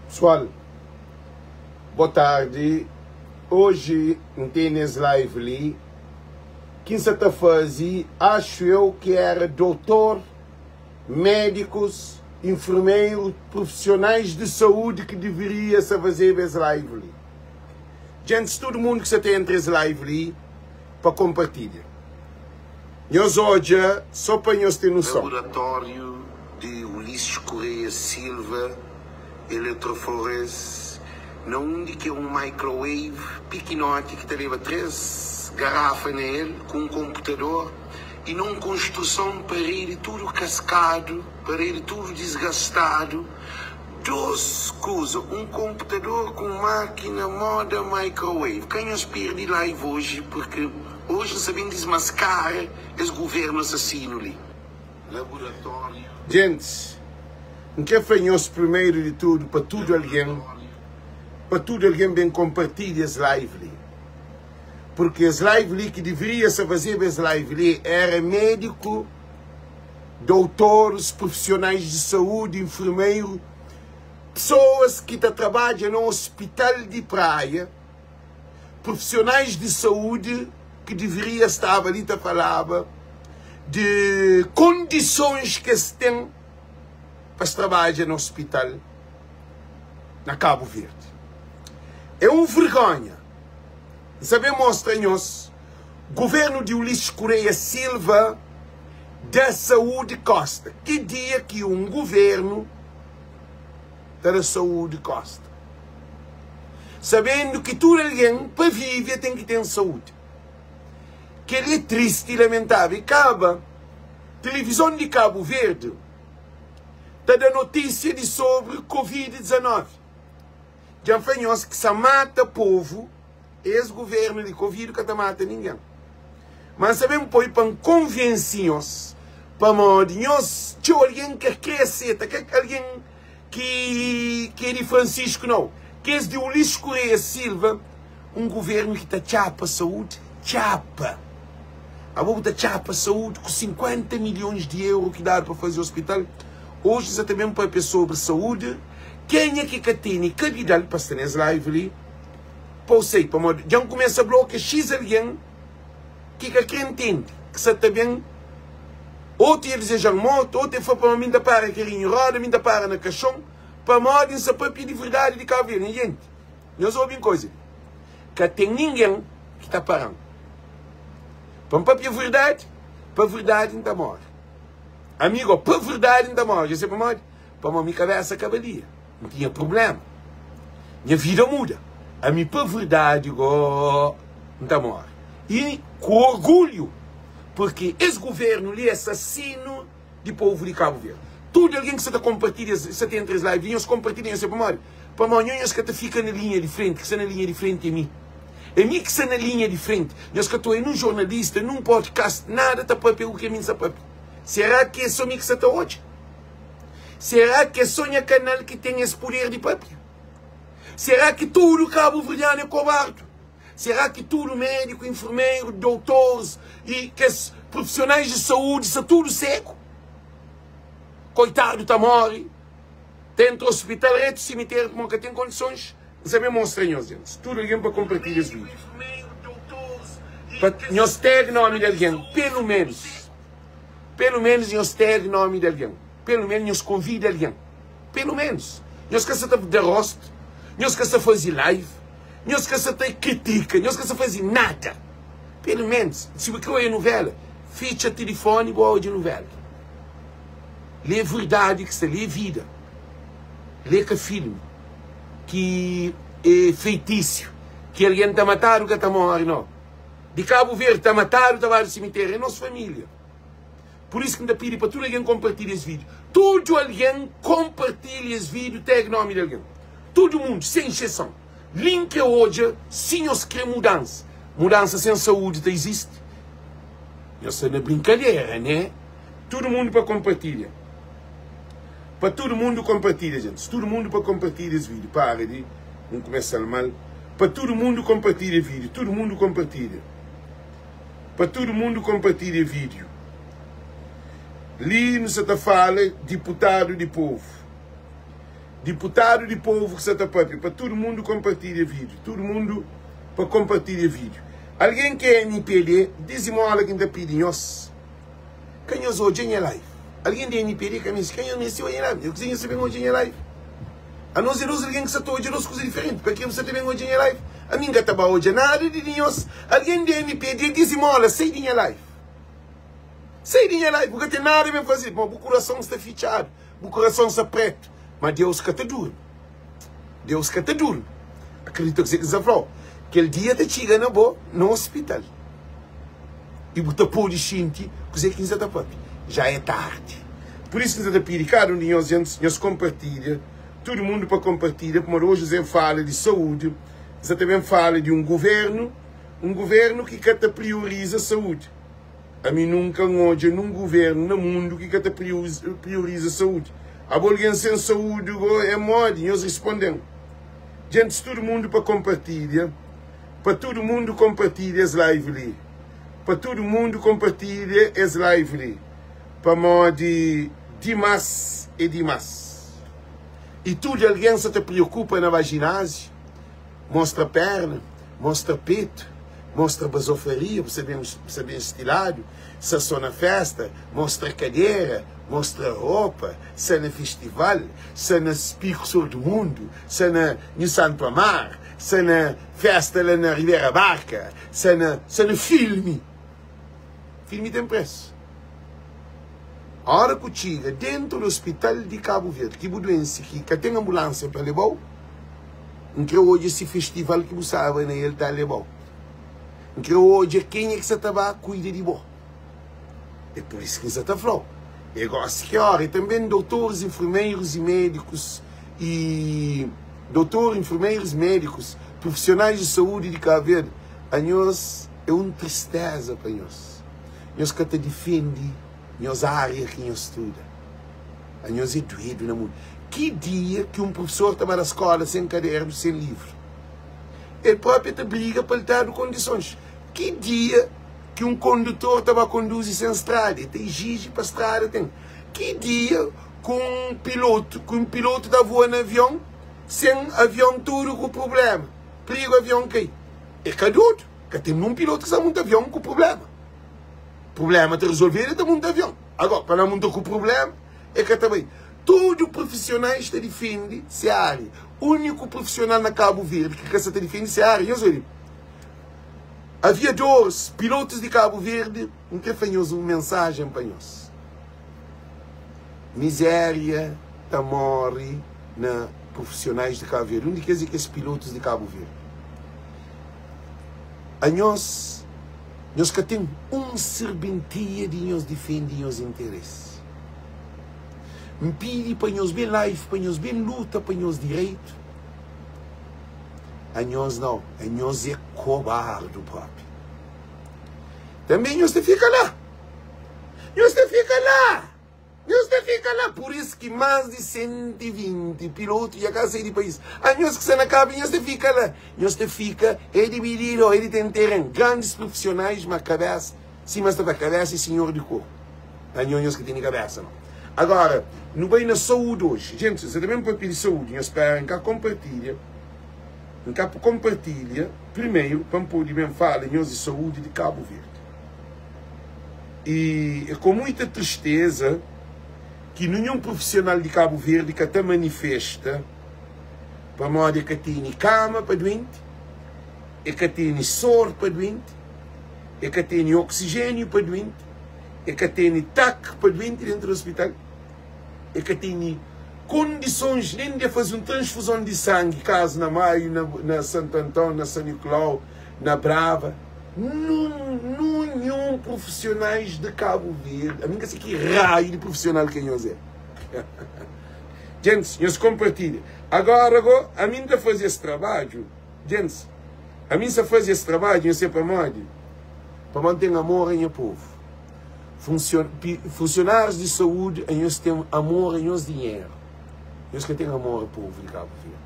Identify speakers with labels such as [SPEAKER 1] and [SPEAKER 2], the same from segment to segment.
[SPEAKER 1] Pessoal, boa tarde. Hoje N tene es live li ki N sa ta faze, acho eu ki era doutor, médicos, enfermeiro, profissionais de saúde ki deveria sa fazeba es live li. Djentis, tudo mundo ki sa ta entra es live li pa kompartilha. Nhos odja so pa nhos ten noson.
[SPEAKER 2] Laboratório de Ulisses Correia Silva, Eletroforese, na undi ki é un microwave pikinoti ki ta leba 3 garafa na el ku un konputador i na un konstruson paredi tudu kaskadu, paredi tudu disgastadu, 2 kuza, un konputador ku un makina moda microwave. Ka nhos pirdi live oji purki oji N sa ben dismaskara es guvernu asasinu li.
[SPEAKER 1] Gentis, N kre fla nhos primeru di tudu pa tudu algen, pa tudu algen ben konpartilha es live li. Purki es live li ki diviria sa fazeba es live li era mediku, doutoris, profisionais di saúdi, infermeiru, pesoas ki ta trabadja na ospital di Praia, profisionais di saúdi ki diviria staba li ta falaba di kondisons ki es ten pa es trabadja na ospital na Kabu Verdi. É un vergonha. N sa ben mostra nhos governu di Ulisses Correia Silva da saúdi kosta. Ki dia ki un governu ta da saúdi kosta? Sabendu ki tudu algen pa vive e ten ki ten saúdi. Kel-li é tristi i lamentável. I kaba tilivizon di Kabu Verdi ta da notísia di sobri Covid 19. Dja N fla nhos ki sa mata povu é es governu li. Covid ka ta mata ningen. Ma N sa ben poi pa N konvense nhos pamodi nhos txeu algen ka kre aseta, ka algen ki ki é di Francisco nau, kes di Ulisses Correia Silva, un governo ki ta txapa saúde, txapa! Abo bu ta txapa saúde ku 50 milhões di euro ki dadu pa faze hospital? Hoje sa ta ben papia sobre saúde, kenha ki ka tene cabidal pa sta nes live li, pa u sai, pamodi dja N kumesa blokia X algen ki ka kre ntende ki sa ta ben otu ia dizeja-m mortu, otu ia fla pamodi mi N ta para karinhu roda, mi N ta para na kaxon pamodi N sa papia di verdadi di Kabu Verdi. Nha jenti, nhos obi un koza li, ka ten ningen ki ta para-m pa N papia verdadi, pa verdadi N ta more. Ami go, pa verdadi N ta more. Dja se pamodi? Pamodi mi kabesa ka balia. N tinha prubléma. Nha vida muda. Ami pa verdadi go N ta móre. I ku orgulhu, purki es guvernu li é asasinu di povu di Kabu Verdi. Tudu algen ki sa ta konpartilha es, sa ta entra es live li, nhos konpartilha, nhos sabe pamodi? Pamodi nho nhos ka ta fika na linha di frenti, ki sta na linha di frenti é mi. É mi ki sta na linha di frenti. Nhos ka ta oia nun jornalista, nun podcast, nada ta papia u ki ami N sa papia. Será ki é so mi ki sa ta odja? Será ki é só nha kanal ki ten es puder di papia? Será ki tudu kabuverdianu é kobardu? Será ki tudu médiku, infermeru, doutores i kes profisionais di saúdi sta tudu segu? Koitadu ta móre, ta entra ospital retu simitéru pamodi ka ten kondisons? N sa ben mostra nhos gentis, tudu algen pa konpartilha es vídiu. Pa nhos tag nomi di algen, pelu menus. Pelu menus nhos tag nomi di algen. Pelu menus nhos konvida algen. Pelu menus. Nhos ka sa ta da rostu, nhos ka sa fazi live, nhos ka sa ta kritika, nhos ka sa fazi nada. Pelu menus, si bu kre oia nuvela, fitxa tilifoni bu odja nuvela. Lê verdadi ki sta, lê vida. Lê ka filmi ki é feitisiu, ki algen ta matadu ka ta more, no. Di Kabu Verdi ta matadu ta badu simitério é nos família. Pur isu ki N ta pidi pa tudu algen konpartilha es vídiu. Tudu algen konpartilha es vídiu, tag nomi di algen. Tudu mundu, sen exseson. Li N kre odja si nhos kre mudansa. Mudansa sen saúdi ta izisti? Nhos sta na brinkadera, ne? Tudu mundu pa konpartilha. Pa tudu mundu konpartilha, gentis. Tudu mundu pa konpartilha es vídiu. Para di N kumesa-l mal. Pa tudu mundu konpartilha vídiu. Tudu mundu konpartilha. Pa tudu mundu konpartilha vídiu. Li nu sa ta fala diputadu di povu. Diputadu di povu ki sa ta papia pa tudu mundu konpartilha vídiu. Tudu mundu pa konpartilha vídiu. Algen ki é MPD, dizimola ki N ta pidi nhos, ka nhos odja nha live. Algen di MPD ka meste, ka nhos meste odja nha live. Nhos kuzê nhos ta ben odja nha live? Anos é dos algen ki sa ta odja dos kuza diferenti. Pa ke bu sa ta ben odja nha live? Ami N ka ta ba odja nada di di nhos. Algen di MPD, dizimola, sai di nha live. Sai di nha live, bu ka ten nada ben faze. Pamodi bu kurason sta fitxadu. Bu kurason sta pretu, ma Deus ka ta durmi. Deus ka ta durmi. Akredita kuzê ki N sta fla-u. Kel dia ta txiga na bo na ospital i bu ta pode xinti kuzê ki N sta ta pâpia. Já é tardi. Pur isu ki N sta ta pidi kada un di nhos djentis, nhos konpartilha, tudu mundu pa konpartilha, pamodi oji N sta ben fala di saúdi, N sta ta ben fala di un govérnu, un govérnu ki ka ta prioriza saúdi. Ami nunka N odja nun guvernu na mundu ki ka ta prioriza saúdi. Abo algen sen saúdi go é modi? Nhos risponde-m. Djentis tudu mundu pa konpartilha, pa tudu mundu konpartilha es live li. Pa tudu mundu konpartilha es live li. Pamodi dimas é dimas. I tudu algen sa ta priokupa na ba jináziu. Mostra perna, mostra petu, mostra bazofaria, bu sta ben, bu sta ben stiladu, sta so na festa, mostra kadera, mostra ropa, sta na festival, sta na Pico Sur do Mundo, sta na Nhu Santo Amar, sta na festa la na Ribera Barka, sta na, sta na filmi. Filmi ten presu. Ora ku txiga dentu di ospital di Kabu Verdi ki bu duense ki ka ten ambulansia pa lebau, N kre odja si festival ki bu staba na el ta lebau. N kre odja kenha ki sa ta ba kuida di bo. É pur isu ki N sa ta flau. É gosi ki ora. E tanben doutoris, enfermerus i medikus i doutor, enfermerus, medikus, profisionais di saúdi di Kabu Verdi, anhos é un tristeza pa nhos. Nhos ka ta difende nhos ária ki nhos studa. Anhos é duedu na mundu. Ki dia ki un profesor ta ba na skóla sen kadernu, sen livru? El própi el ta briga pa el dadu kondisons. Ki dia ki un kondutor ta ba konduzi sen strada? El ta iziji pa strada ten. Ki dia ku un pilotu ku un pilotu ta voa na avion sen avion tudu ku prubléma, prigu avion kai? É ka dodu. Ka ten nun pilotu ki sa munta avion ku prubléma. Prubléma ta rezolvedu, el ta munta avion. Agora, pa na munta ku prubléma, el ka ta bai. Tudu profisionais ta difende se ária. Úniku profisional na Kabu Verdi ki ka sa ta difende se ária, nhos obi, aviadoris, pilotus di Kabu Verdi, N kre fla nhos un mensajen pa nhos. Mizéria ta móre na profisionais di Kabu Verdi. Un di kes é kes pilotus di Kabu Verdi. Anhos, nhos ka ten un serbentia di nhos difende nhos interesi. N pidi pa nhos ben live, pa nhos ben luta pa nhos direitu. Anhos nau, anhos é kobardu propi. Tanbe nhos ta fika la, nhos ta fika la! Nhos ta fika la. Pur isu ki más di 120 pilotu dja ka sai di país. Anhos ki sta na Kabu, nhos ta fika la. Nhos ta fika é divididu ô é di ten teren. Grandis profisionais, ma kabésa, sima es ta fla, kabésa é sinhor di korpu. Anhos, nhos ka tene kabésa nau. Agora, nu bai na saúdi oji. Gentis, N sa ta ben papia di saúdi. Nhos spera N ka konpartilha. N ka konpartilha primeru pa N pode ben fala nhos di saúdi di Kabu Verdi. E é com muita tristeza ki ninhun profissional di Cabo Verde ka ta manifesta pamodi e ka tene kama pa duenti, e ka tene sor pa duenti, e ka tene oxigênio pa duenti, e ka tene tak pa duenti dentro di hospital, e ka tene kondisons nen de faze un transfuzon di sangi kazu na Maio, na, na Santo Antão, na San Nicolau, na Brava. Nunhun profissionais de Cabo Verde, ami nka sei ki raio de profissional ke nhos é. Gents, nhos compartilha. Agora go, ami nta faze es trabadju, gents, ami nsa faze es trabadju, nhos sei pamodi? Pamodi nten amor a nha povo. Funcion, funcionários de saúde, anhos ten amor a nhos dinheiro. Nhos ka ten amor a povo de Cabo Verde.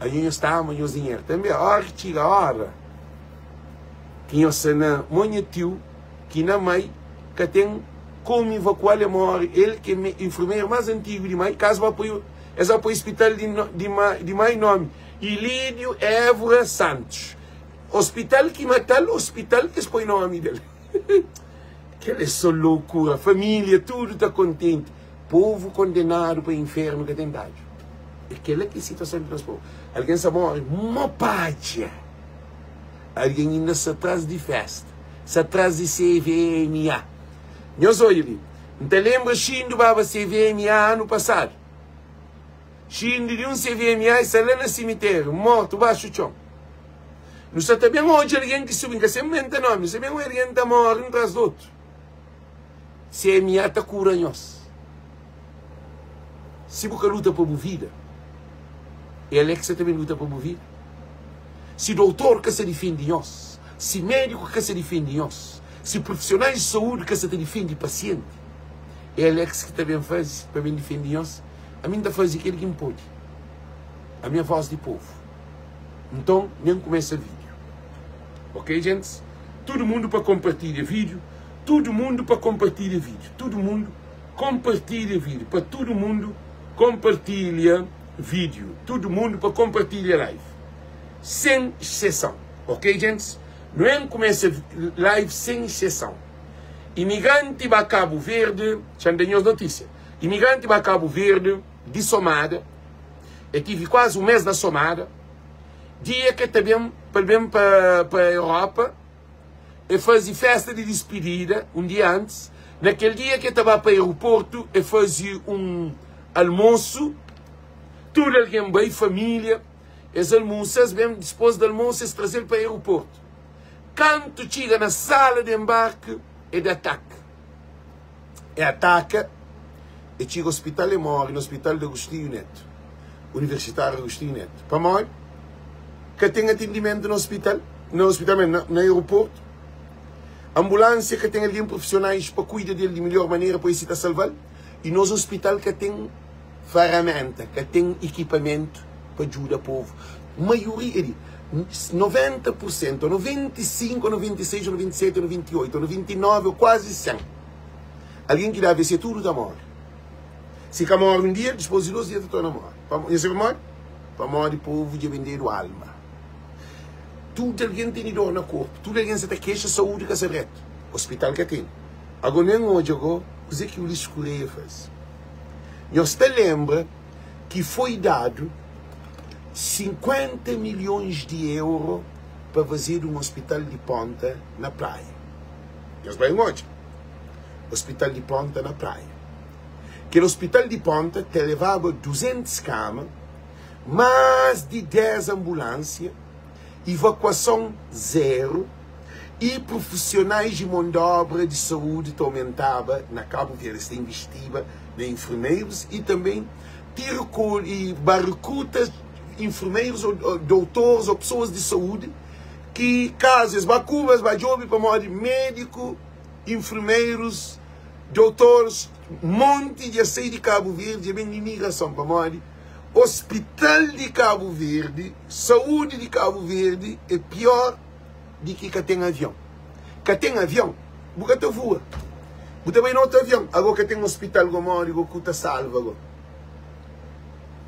[SPEAKER 1] Anhos nhos ta ama nhos dinheiro. Tambe, hora ki txiga hora, ki nhos sta na mo nha tiu ki na mai ka ten komu evakual e mori el ki é enfermeru mas antigu di mai kazu ba poi. Es ba poi spital di di di mai nomi Ilídio Évora Santos. Hospital ki matal, hospital ki es poi nomi del. Kel é so loucura. Família tudo ta kontenti. Povu kondenadu pa infernu ka ten tadju. É kela ki é situason di nos povu. Algen sa morre mo padja. Algen inda sa tras di festa, sa tras di CVMA. Nhos odja li, N ta lenbra xindu baba CVMA anu pasadu. Xindu di un CVMA e sta la na simitériu, mortu, baxu txon. Nu sta ta ben odja algen ki subi, N ka sen menta nomi, nu sta ben odja algen ta morri un tras di otu. CMA ta kura nhos. Si bu ka luta pa bu vida, el é ki sa ta ben luta pa bu vida. Si doutor ka sa difende nhos, si médiku ka sa difende nhos, si profisionais di saúdi ka sa ta difende pasienti, el é ki ta ben faze pa ben difende nhos? Ami N ta faze kel ki N pode. Ami é vós di povu. Nton, nen kumesa vídiu. Ok, gentis? Tudu mundu pa konpartilha vídiu. Tudu mundu pa konpartilha vídiu. Tudu mundu konpartilha vídiu. Pa tudu mundu konpartilha vídiu. Tudu mundu pa konpartilha live. Sen exseson. Ok, gentis? Nu en kumesa live sen exseson. Imigranti ba Kabu Verdi, txa-m da nhos notísia. Imigranti ba Kabu Verdi di Somada, e tivi kuazi un mes na Somada, dia ke ta ben pa el ben pa pa Europa, e faze festa di dispidida un dia antis. Na kel dia ke ta ba pa aeroportu, e faze un almosu, tudu algen bai, familia, es almusa, es ben, dispos di almosu es traze-l pa aeroportu. Kantu txiga na sala di enbarki, e da ataki. E ataka, e txiga ospital, e móre na ospital di Agostinho Neto, Universitário Agostinho Neto. Pamodi? Ka ten atendimentu na ospital, na ospital mesmu, na, na aeroportu. Ambulânsia ka ten algen profisionais pa kuida del di melhor manera pa esi ta salva-l. I nos ospital ka ten faramenta, ka ten ikipamentu pa djuda povu. Maioria di 90 pur sentu, ô 95, ô 96, ô 97, ô 98, ô 99, ô kuazi 100 algen ki da AVC tudu ta móre. Si ka móre un dia, dispôs di dôs dia ta torna móre. Pamodi? Nhos sabe pamodi? Pamodi povu dja bendedu alma. Tudu algen tene dor na korpu, tudu algen sa ta kexa, saúdi ka sta dretu, ospital ka tene. Ago nen odja go kuzê ki Ulisses Correia faze. Nhos ta lenbra ki foi dadu 50 milhões di euro pa fazedu un ospital di ponta na Praia. Nhos bai odja ospital di ponta na Praia. Kel ospital di ponta ta levaba 200 kama, más di 10 ambulânsia, evakuason zero i profisionais i mon di obra di saúdi ta aumentaba na Kabu Verdi. Es ta invistiba na enfermerus i tanbe ti rekolhe ba rekruta enfermerus o doutoris o pesoas di saúdi ki kazu es ba Kuba es ba djobe pamodi mediku, enfermerus, doutoris monti dja sai di Kabu Verdi dja ben imigrason pamodi Ospital di Kabu Verdi, saúdi di Kabu Verdi é pior di ki ka ten avion. Ka ten avion, bu ka ta vua. Bu ta bai na otu avion. Ago ka ten ospital go modi go ku ta salva go?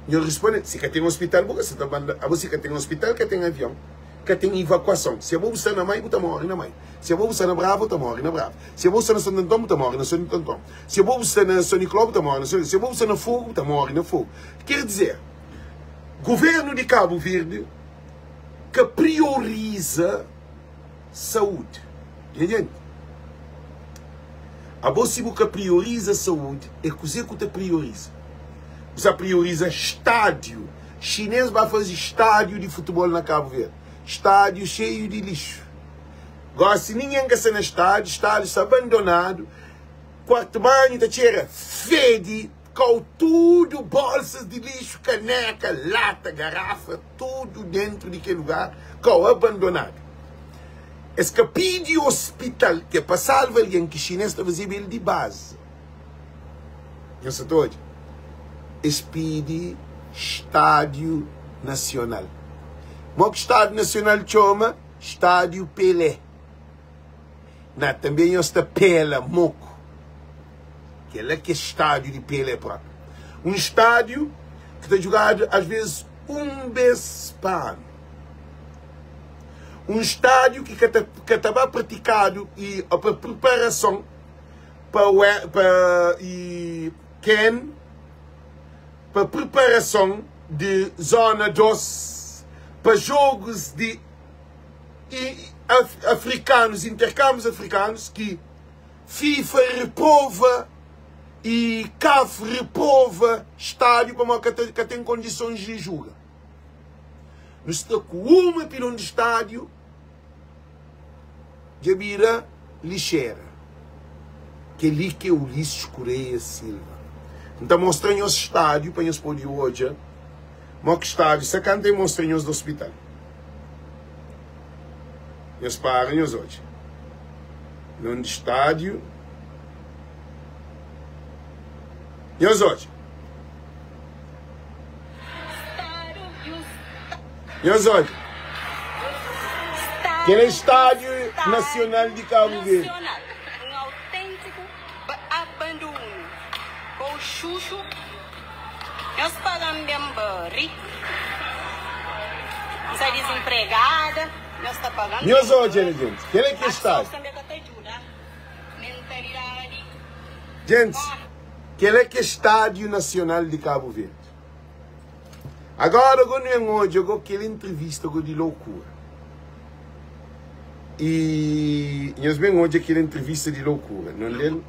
[SPEAKER 1] Nho risponde, si ka ten ospital bu ka sa ta manda. Abo si ka ten ospital ka ten avion. Ka ten ivakuason. Si abo bu sta na mai, bu ta mori na mai. Si abo bu sta na Brava, bu ta mori na Brava. Si abo bu sta na Santo Anton, bu ta mori na Santo Anton. Si abo bu sta na São Nicolau, bu ta mori na São Si abo bu sta na Fogo, bu ta mori na Fogo. Ker dizer, governu di Kabu Verdi ka prioriza saúdi. Nha jenti, abo si bu ka prioriza saúdi, é kuzê ku ta prioriza? Bu sa prioriza stádiu. Xinês ba faze stádiu di futebol na Kabu Verdi. Stádiu xeiu di lixu. Gosi ningen ka sta na stádiu, stádiu sta abandonadu, kuartu banhu ta txera fedi, kau tudu bolsas di lixu, kaneka, lata, garafa, tudu dentru di kel lugar, kau abandonadu. Es ka pidi ospital ki é pa salva algen ki xinês ta fazeba el di bazi. Nhos sa ta odja? Es pidi Stádiu Nasional. Mo ki Stádiu Nasional txoma? Stádiu Pelé. Na, tanbe nhos ta pela moku. Kel-la ki é stádiu di Pelé própi. Un stádiu ki. Ki ta djugadu às vezes un bês pa anu. Un stádiu ki ka ta ka ta ba pratikadu i pa priparason pa pa i ken pa priparason di zona 2 pa jogus di i afrikanus, interkambius afrikanus ki FIFA reprova i CAF reprova stádiu pamodi ka ta ka ten kondisons di juga. Nu sta ku uma pilon di stádiu dja bira lixera. Kel-li ki é Ulisses Correia Silva. N ta mostra nhos stádiu pa nhos pode odja mo ki stádiu sta kantu N mostra nhos di ospital. Nhos para nhos odja. Nome di stádiu. Nhos odja. Nhos odja. Kel é Estádio Nacional di Cabo Verde.
[SPEAKER 3] Um autêntico abandono. Ou xuxu. Nhos paga-m ben bari. N sta dizempregada. Nhos ta paga-m ben
[SPEAKER 1] Nhos odja li,
[SPEAKER 3] bari.
[SPEAKER 1] gente. Kel é ki é
[SPEAKER 3] Asos
[SPEAKER 1] estádio.
[SPEAKER 3] tanbe ka ta djuda. Mentalidadi.
[SPEAKER 1] Gente, kel é ki é Estádio Nacional di Cabo Verde. Agora go nu en odja go kel entrevista go di loucura. E nhos ben odja kel entrevista di loucura. Non del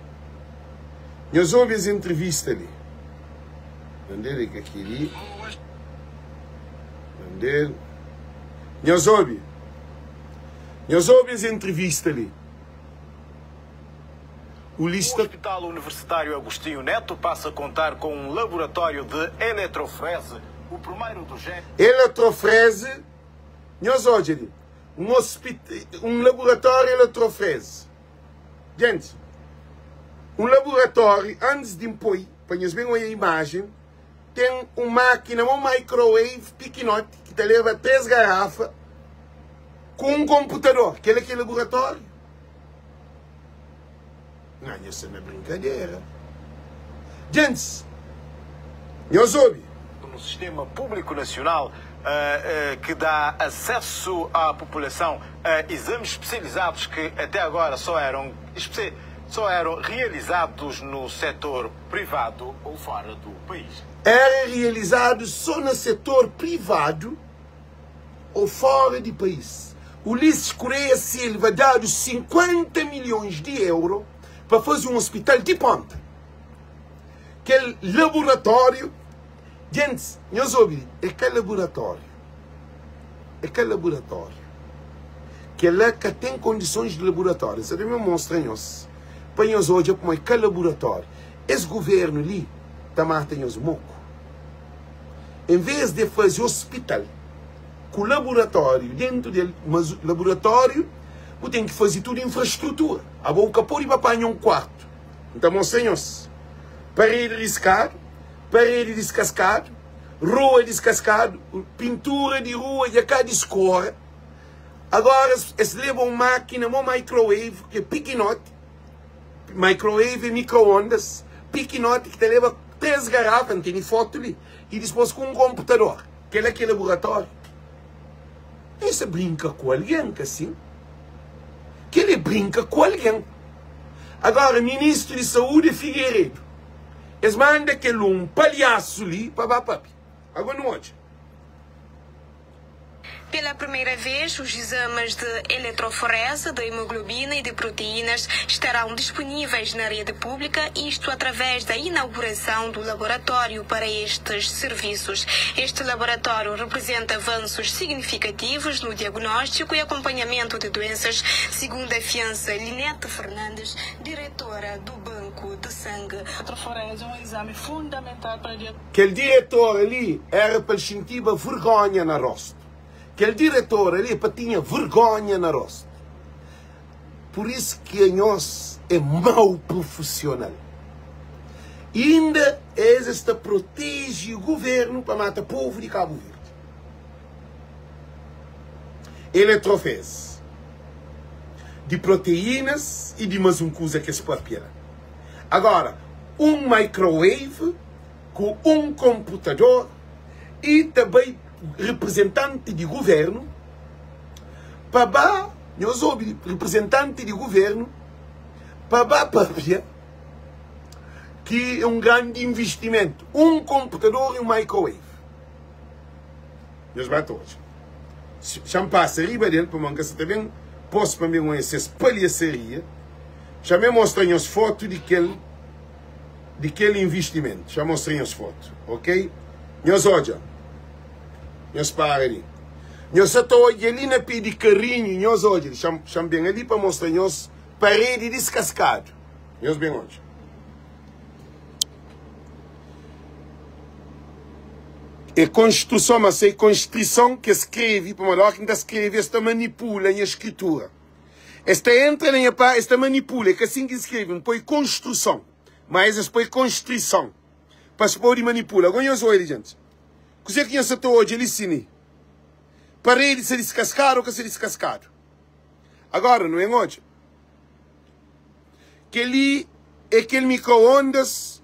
[SPEAKER 1] Nhos obi es entrevista li. Non del e ka keli. Non del. Nhos obi. Nhos obi es entrevista li. O
[SPEAKER 4] O
[SPEAKER 1] lista.
[SPEAKER 4] Hospital Universitário Agostinho Neto passa a contar com um laboratório de eletrofrese, o primeiro do género.
[SPEAKER 1] Eletrofrese, nhos odja li, un ospit, un laboratório eletrofrese. Gente, un laboratório, antes di N poi, pa nhos ben oia imajen, ten un mákina, un microwave pikinoti, ki ta leba 3 garafa, ku un konputador. Kel-la ki é laboratório? Nha, nhos sta na brinkadera. Gentis, nhos obi.
[SPEAKER 4] No sistema público nacional que dá acesso à população a exames especializados que até agora só eram só eram realizados no setor privado ou fora do país.
[SPEAKER 1] Era realizado só na setor privado ou fora di país. Ulisses Correia Silva dadu 50 milhões di euro pa faze un hospital di ponta. Kel laboratório, gentis, nhos obi, é ka laboratório, é ka laboratório. Kel-la ka ten kondisons di laboratório. N sa ta ben mostra nhos, pa nhos odja kuma é ka laboratório. Es governu li ta mata nhos moku. En vez de faze hospital ku laboratório dentu del, mas laboratório bu ten ki faze tudu infrastrutura. Abo bu ka pode ba panha un kuartu. N ta mostra nhos paredi riskadu, paredi diskaskadu, rua diskaskadu, pintura di rua dja ka diskora. Agora es leba un makina mo microwave ki é pikinoti. Microwave é micro-ondas pikinoti ki ta leba 3 garafa, N tene fotu li, i dispôs ku un konputador. Kel-la ki é laboratóriu? Nhos ta brinka ku algen, ka sin? Kel-li é brinka ku algen. Agora, ministru di saúdi é Figueiredo. Es manda kel un palhasu li pa ba papia. Agora nu odja.
[SPEAKER 5] Pela primeira vez, os exames de eletroforese de hemoglobina e de proteínas estarão disponíveis na rede pública, isto através da inauguração do laboratório para estes serviços. Este laboratório representa avanços significativos no diagnóstico e acompanhamento de doenças, segundo afiança Linete Fernandes, diretora do Banco de Sangue.
[SPEAKER 6] Eletroforese é um exame fundamental para
[SPEAKER 1] Kel diretor li éra pa el xintiba vergónha na róstu. Kel diretor li é pa tinha vergónha na róstu. Pur isu ki anhos é mau profisional. Inda es es ta proteje governu pa mata povu di Kabu Verdi. Eletrofez di proteínas i di mas un kuza ki es papia la. Agora, un microwave ku un konputador. I ta bai reprezentanti di guvernu pa ba, nhos obi, reprezentanti di guvernu pa ba papia ki é un grandi investimentu, un konputador i un microwave. Nhos ba ta odja. Xa-m pasa riba del, pamodi N ka sa ta ben pô-s pa N ben odja ses palhasaria. Xa-m ben mostra nhos fotu di kel di kel investimentu. Xa-m mostra nhos fotu, ok? Nhos odja. Nhos para li. Nhos sa ta odja li na pé di karinhu, nhos odja li. Xa-m xa-m ben ali pa mostra nhos paredi diskaskadu. Nhos ben odja. É konstruson, ma se é konstrison ki es skrebe, pamodi óras ki N ta skrebe es ta manipula nha skritura. Es ta entra na nha pa, es ta manipula, é ka sin ki N skrebe, N poi konstruson, ma es es poi konstrison, pa es pode manipula. Agora nhos odja li, djenti, kuzê ki nhos sa ta odja li si ni? Paredi sta diskaskadu ô ka sta diskaskadu? Agora nu ben odja. Kel-li é kel mikro-ondas.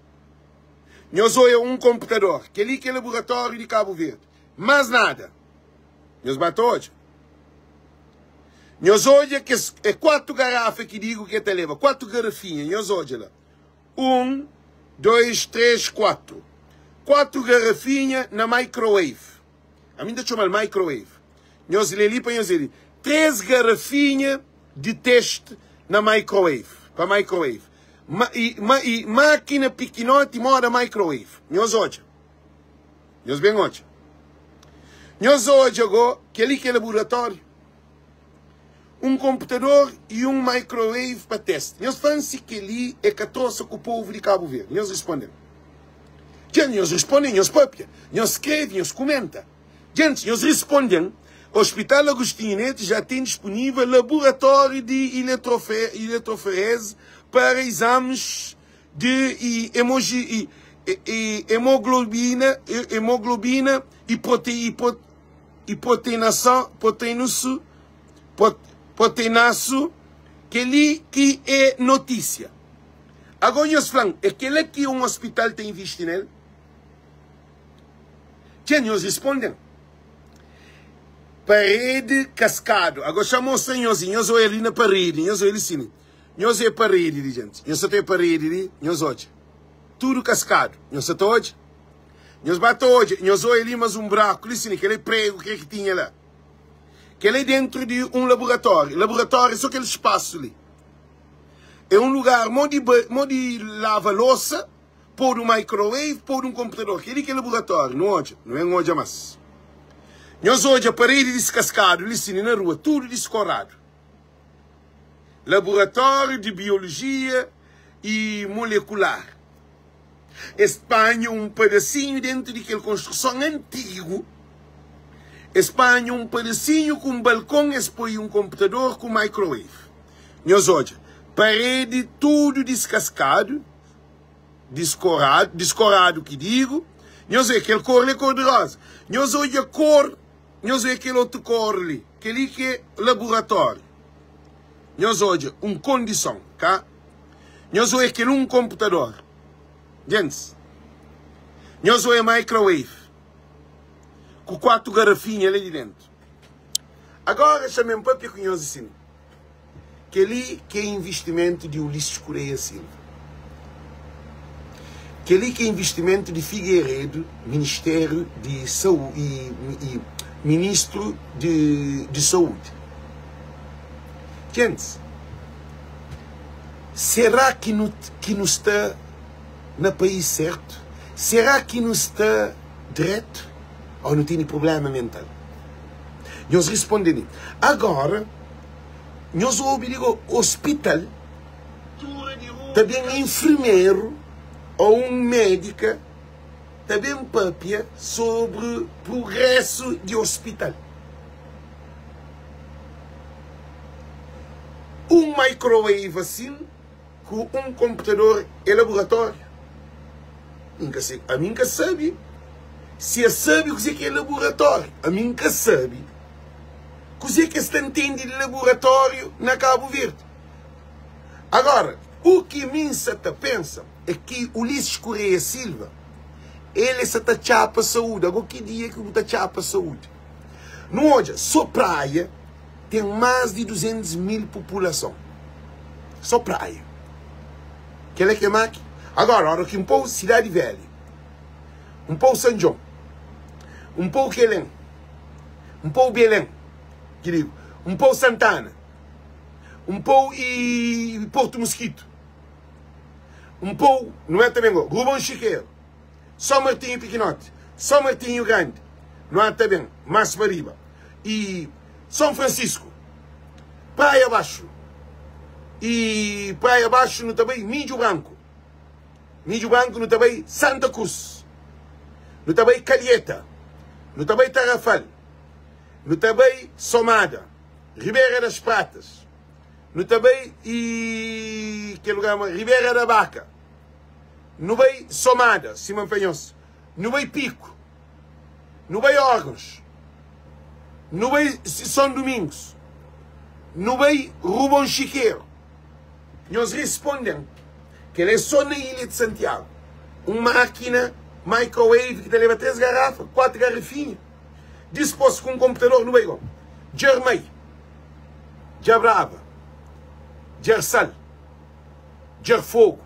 [SPEAKER 1] Nhos oia un konputador. Kel-li ki é laboratóriu di Kabu Verdi. Más nada. Nhos ba ta odja. Nhos odja kes é 4 garafa ki digu ki el ta leba. 4 garafinha. Nhos odja la. 1, 2, 3, 4. 4 garafinha na microwave. Ami N ta txoma-l microwave. Nhos lê li pa nhos lê li. 3 garafinha di teste na microwave. Pa microwave. Ma, i, ma, i mákina pikinoti moda microwave. Nhos odja. Nhos ben odja. Nhos odja go, kel-li ki é laboratóriu. Un konputador i un microwave pa teste. Nhos fla-m si kel-li é ka trosa ku povu di Kabu Verdi. Nhos responde-m. Dja nhos responde, nhos papia, nhos skrebe, nhos kumenta. Gentis, nhos responde-m, Hospital Agostinho Neto já tem disponível laboratório de eletroferese para exames de emoji, e, e, hemoglobina, hemoglobina e, prote, e, pro, e proteinação, proteinuso, proteinaço, kel-li ki é notísia. Agora nhos fla-m, é kel-la ki un hospital ta invisti nel? Dja nhos responde-m. Paredi kaskadu. Agora xa mostra nhos i nhos oia li na paredi, nhos oia li sini. Nhos oia paredi li, gente. Nhos sa ta oia paredi li, nhos odja. Tudu kaskadu. Nhos sa ta odja? Nhos ba ta odja, nhos oia li mas un braku li sini, kel é pregu ke ki tinha la. Kel é dentru di un laboratóriu. Laboratóriu é so kel spasu li. É un lugar mo di mo di lava losa. Podu microwave, podu un konputador. Kel-li ki é laboratóriu. Nu odja, nu ben odja más. Nhos odja paredi diskaskadu li sin, na rua, tudu diskoradu. Laboratóriu di biolojia i molekular. Es panha un padasinhu dentu di kel konstruson antigu. Es panha un padasinhu ku un balkon, es poi un konputador ku microwave. Nhos odja, paredi tudu diskaskadu. Diskoradu, diskoradu ki digu. Nhos oia kel kor li é kor di roza. Nhos odja kor, nhos oia kel otu kor li. Kel-li ki é laburatóriu. Nhos odja un kondison, ka? Nhos oia kel un konputador. Gentis, nhos oia microwave ku 4 garafinha li di dentu. Agora, xa-m papia ku nhos asin. Kel-li ki é invistimentu di Ulisses Correia Silva. Kel-li ki é invistimentu di Figueiredo, Ministériu di Saúde i, i Ministru di, di Saúde. Gentis, será ki nu, ki nu sta na país sertu? Será ki nu sta dretu? Ô nu tene prubléma mental? Nhos responde mi. Agora, nhos obi di go hospital ta ben enfermeru ou un médica ta ben papia sobre progresso di hospital. Un microwave assim ku un konputador é laburatóriu? N ka se, ami N ka sabe si es sabe kuzê ki é laburatóriu. Ami N ka sabe kuzê ki es ta ntende di laburatóriu na Kabu Verdi. Agora, u ki mi N sa ta pensa é ki Ulisses Correia Silva. El e sa ta txapa saúde. Ago ki dia ki bu ta txapa saúde? Nu odja, so Praia ten más di 200 mil populason. So Praia. Kel-la ki é maki. Agora, ora ki N pô Sidadi Velha, N pô San Djon, N pô Kelen, N pô Belen, ki digo, N pô Santana, N pô i Portu Muskitu, N pô, nu é ta ben go, Rubon Xikeru, São Martinho Pikinoti, São Martinho Grandi, nu a ta ben más pa riba, i São Francisco, Praia Baxu, i Praia Baxu nu ta bai Midju Branku, Midju Branku nu ta bai Santa Cruz, nu ta bai Calheta, nu ta bai Tarrafal, nu ta bai Somada, Ribeira das Pratas, nu ta bai i kel lugar ma Ribeira da Baca, nu bai Somada, sima N fla nhos, nu bai Pico, nu bai Órgãos, nu bai São Domingos, nu bai Rubon Chiqueiro. Nhos responde-m, kel é só na ilha de Santiago. Un mákina microwave ki ta leba 3 garafa, 4 garafinha. Dispôs ku un konputador nu bai go. Djarmai, Djabraba, Djarsal, Djarfogu,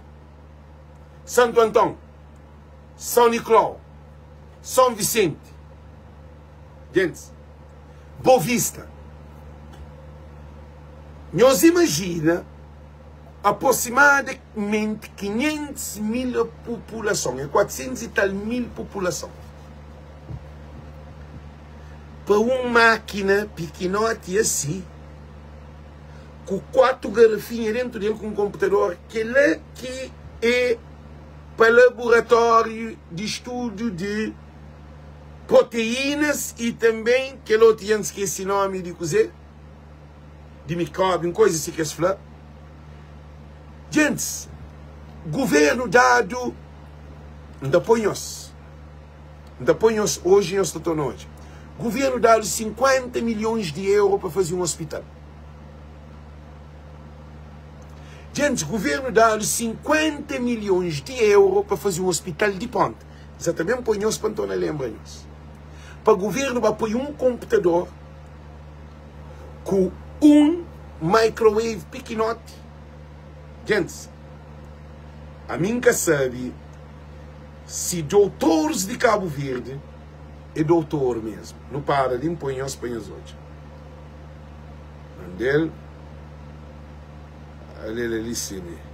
[SPEAKER 1] Santu Anton, São Niklau, São Visenti, gentis, Bovista. Nhos imajina aproximadamenti 500 mil populason, é 400 e tal mil populason, pa un mákina pikinoti asi, ku 4 garafinha dentu del ku un konputador, kel-la ki é pa laboratóriu di studu di proteínas i tanbê kel otu dja N skese nómi di kuzê, di mikróbiu, un koza si ki es fla. Gentis, govérnu dadu, N ta poi nhos, N ta poi nhos, oji nhos ta torna odja. Govérnu dadu 50 milhons di euro pa faze un ospital. Gentis, govérnu dadu 50 milhons di euro pa faze un ospital di ponta. N sa ta ben poi nhos pa N torna lenbra nhos. Pa govérnu ba poi un konputador ku un microwave pikinoti. Gentis, ami N ka sabe si doutoris di Kabu Verdi é doutor mesmu. Nu para li, N poi nhos pa nhos odja. Mandel, ale-l ali sime.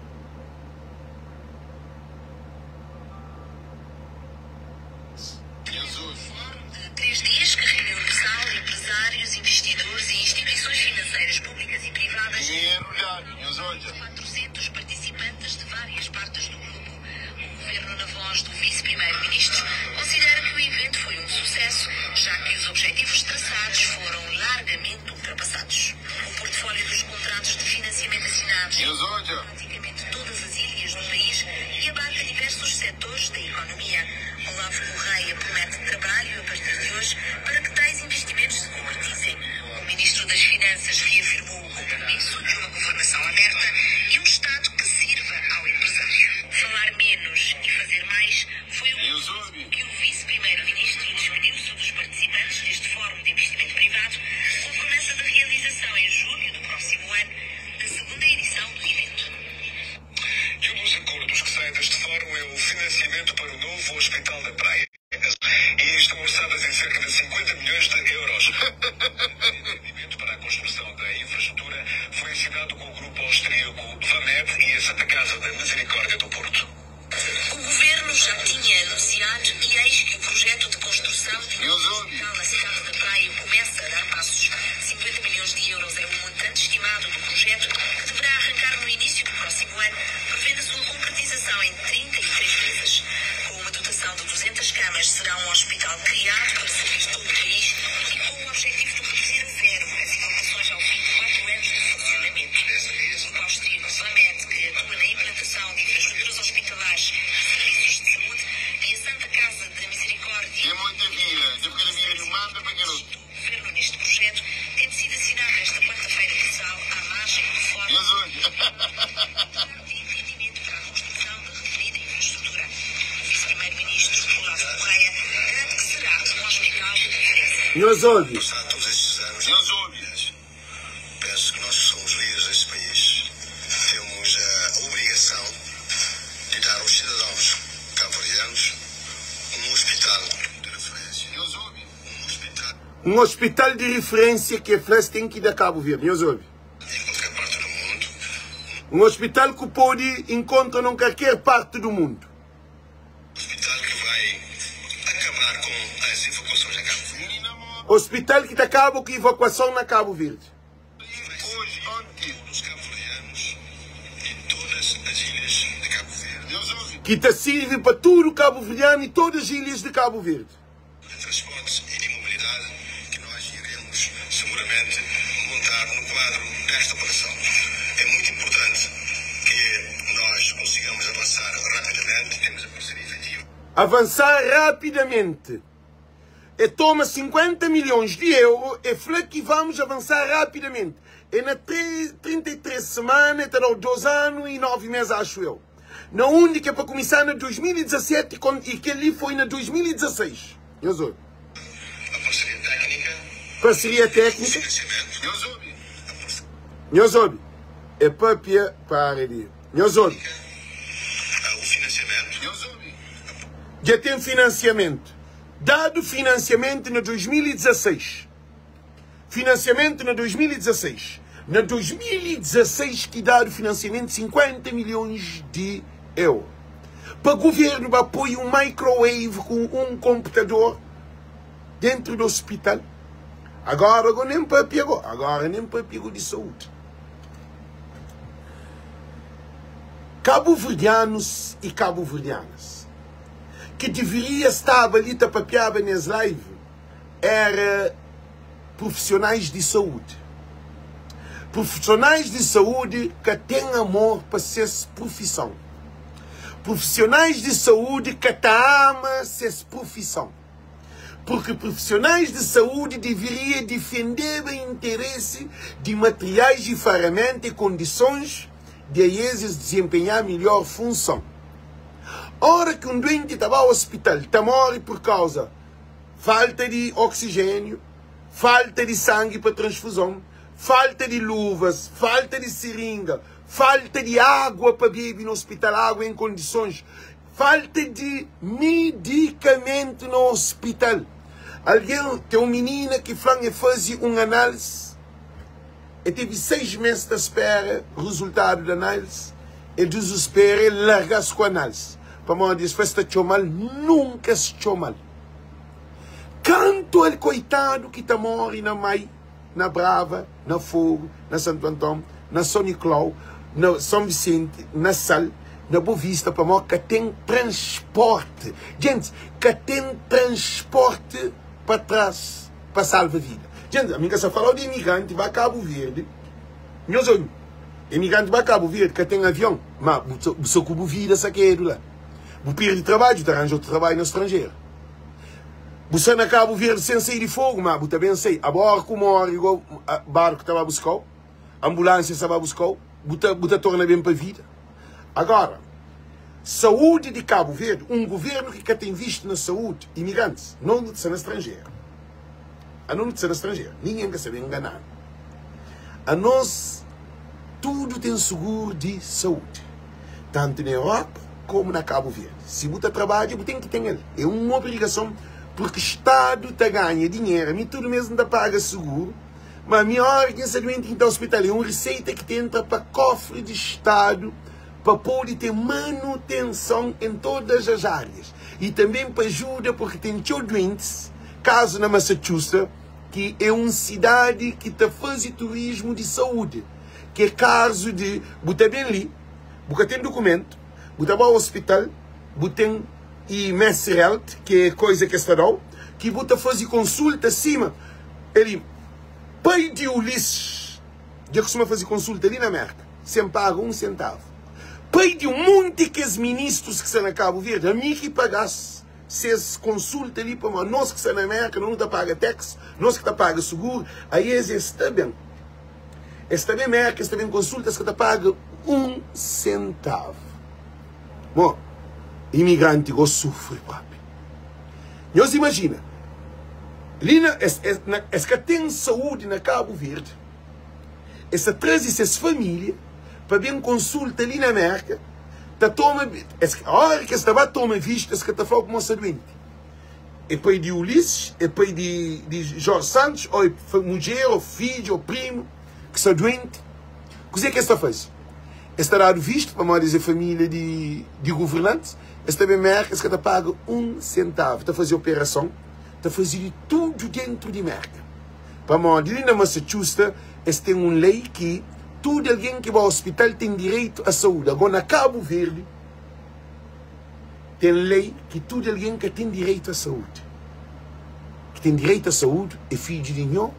[SPEAKER 1] Nhos obi.
[SPEAKER 7] Passado todos estes anos. Nhos obi. Penso que nós que somos líderes deste país temos a obrigação de dar aos cidadãos cabo-verdianos um hospital de referência. Nhos obi. Um hospital.
[SPEAKER 1] Um hospital de referência que fla-s tem ki da Cabo Verde. Nhos obi.
[SPEAKER 7] Em qualquer parte do mundo.
[SPEAKER 1] Um hospital ku pode encontra num qualquer parte do mundo.
[SPEAKER 7] Hospital que vai acabar com as evacuações em Cabo Verde.
[SPEAKER 1] Hospital ki ta kaba ku evakuason na Cabo Verde.
[SPEAKER 7] Hoje, ontem, os cabo-verdianos e todas as ilhas de Cabo Verde.
[SPEAKER 1] Ki ta sirvi pa tudu cabo-verdiano e todas ilhas de Cabo Verde.
[SPEAKER 7] De transportes e de mobilidade que nós iremos seguramente montar no quadro desta operação. É muito importante que nós consigamos avançar rapidamente, temos a parceria efetiva.
[SPEAKER 1] Avançar rapidamente. E toma 50 milhões de euro e fla ki vamos avançar rapidamente. E na 33 semana e ta dau 2 ano e 9 mês acho eu. Na undi ki é pa kumisá na 2017 i kel-li foi na 2016. Nhos obi.
[SPEAKER 7] A parceria téknika.
[SPEAKER 1] Parceria téknika.
[SPEAKER 7] Finansiamentu. Nhos obi. A parceria.
[SPEAKER 1] Nhos obi. É papia para di. Nhos obi.
[SPEAKER 7] O finansiamentu. Nhos obi.
[SPEAKER 1] Dja ten finansiamentu. Dadu finansiamentu na 2016. Financiamento na 2016. Na 2016 ki dadu financiamento 50 milhões de euro pa governo ba poi um microwave ku um computador dentro do hospital. Agora go nem papia go, agora nem papia go di saúde. Cabo-verdianos e cabo-verdianas ki deveria staba li ta papiaba nes live era profissionais di saúde. Profissionais di saúde ka ten amor pa ses profissão. Profissionais di saúde ka ta ama ses profissão. Porque profissionais di saúde deveria defendeba interesse di materiais e ferramenta e condições di aes es desempenhar melhor função. Ora ki um doente ta ba hospital ta morre por causa falta di oxigênio, falta di sangi pa transfuzon, falta di luvas, falta di siringa, falta di água pa bebe na hospital, água em kondisons, falta di medikamentu na hospital. Algen, ten un minina ki fla-m e faze un análise, e tevi 6 mês ta spera rezultadu di análise, e dizuspera, e larga-s ku análise, pamodi es fla es ta txoma-l, nunka es txoma-l. Kantu el koitadu ki ta móre na Mai, na Brava, na Fogu, na Santu Anton, na Son Niklau, na Son Visenti, na Sal, na Bovista, pamodi ka ten transpórti. Djentis, ka ten transpórti pa tras, pa salva vida. Djentis, ami N ka sta fala-u di imigranti ba Kabu Verdi. Nhos obi, imigranti ba Kabu Verdi ka ten avion, ma bu sta ku bu vida sakedu la. Bu perde trabadju, ta ranja otu trabadju na stranjeru. Bu sta na Kabu Verdi sen sai di fogu, ma bu ta ben sai. Abo ora ku mori go, barku ta ba buskau, ambulansia sa ba buskau, bu ta bu ta torna ben pa vida. Agora, saúdi di Kabu Verdi, un guvernu ki ka ta invisti na saúdi, imigrantis, no nu ta sta na stranjeru. Ano nu ta sta na stranjeru, ningen ka sabe ngananu. Anos tudu ten suguru di saúdi, tantu na Europa komu na Kabu Verdi. Si bu ta trabadja, bu ten ki ten el. É un obrigason, purki Stadu ta ganha dinheru. Ami tudu mês N ta paga suguru, ma ami óra ki N sta duenti ki N ta ospital, é un riseita ki ta entra pa kofri di Stadu pa pode ten manutenson en todas as árias i tanben pa ajuda purki ten txeu duentis, kazu na Massachusetts, ki é un sidadi ki ta faze turismu di saúdi, ki é kazu di bu ta ben li, bu ka ten dukumentu, bu ta ba ospital, bu ten e Mercy Health, ki é koiza ki es ta da-u, ki bu ta faze konsulta sima el pai di Ulisses dja kustuma faze konsulta li na Merka, sen paga un sentavu. Pai di un monti kes ministrus ki sta na Kabu Verdi, ami ki paga-s. Ses konsulta li pamodi nos ki sta na Merka nu ta paga tax, nos ki ta paga suguru, aí es es ta ben. Es ta ben Merka, es ta ben konsulta, es ka ta paga un sentavu. Mo, imigranti go sufri propi. Nhos imajina. Li na es es na es ka ten saúdi na Kabu Verdi. Es ta traze ses família pa ben konsulta li na Merka, ta toma es óra ki es ta ba toma vistu es ka ta fla-u kuma bu sta duenti. É pai di Ulisses, é pai di di Jorge Santos, ô é mudjer, ô fidju, ô primu ki sta duenti. Kuzê ki es ta faze? Es ta dadu vistu pamodi es é família di di governantis, es ta ben Merka, es ka ta paga un sentavu, ta faze operason, ta faze di tudu dentu di Merka. Pamodi li na Massachusetts es ten un lei ki tudu algen ki ba ospital ten direitu a saúdi. Ago na Kabu Verdi ten lei ki tudu algen ka ten direitu a saúdi. Ki ten direitu a saúdi é fidju di nho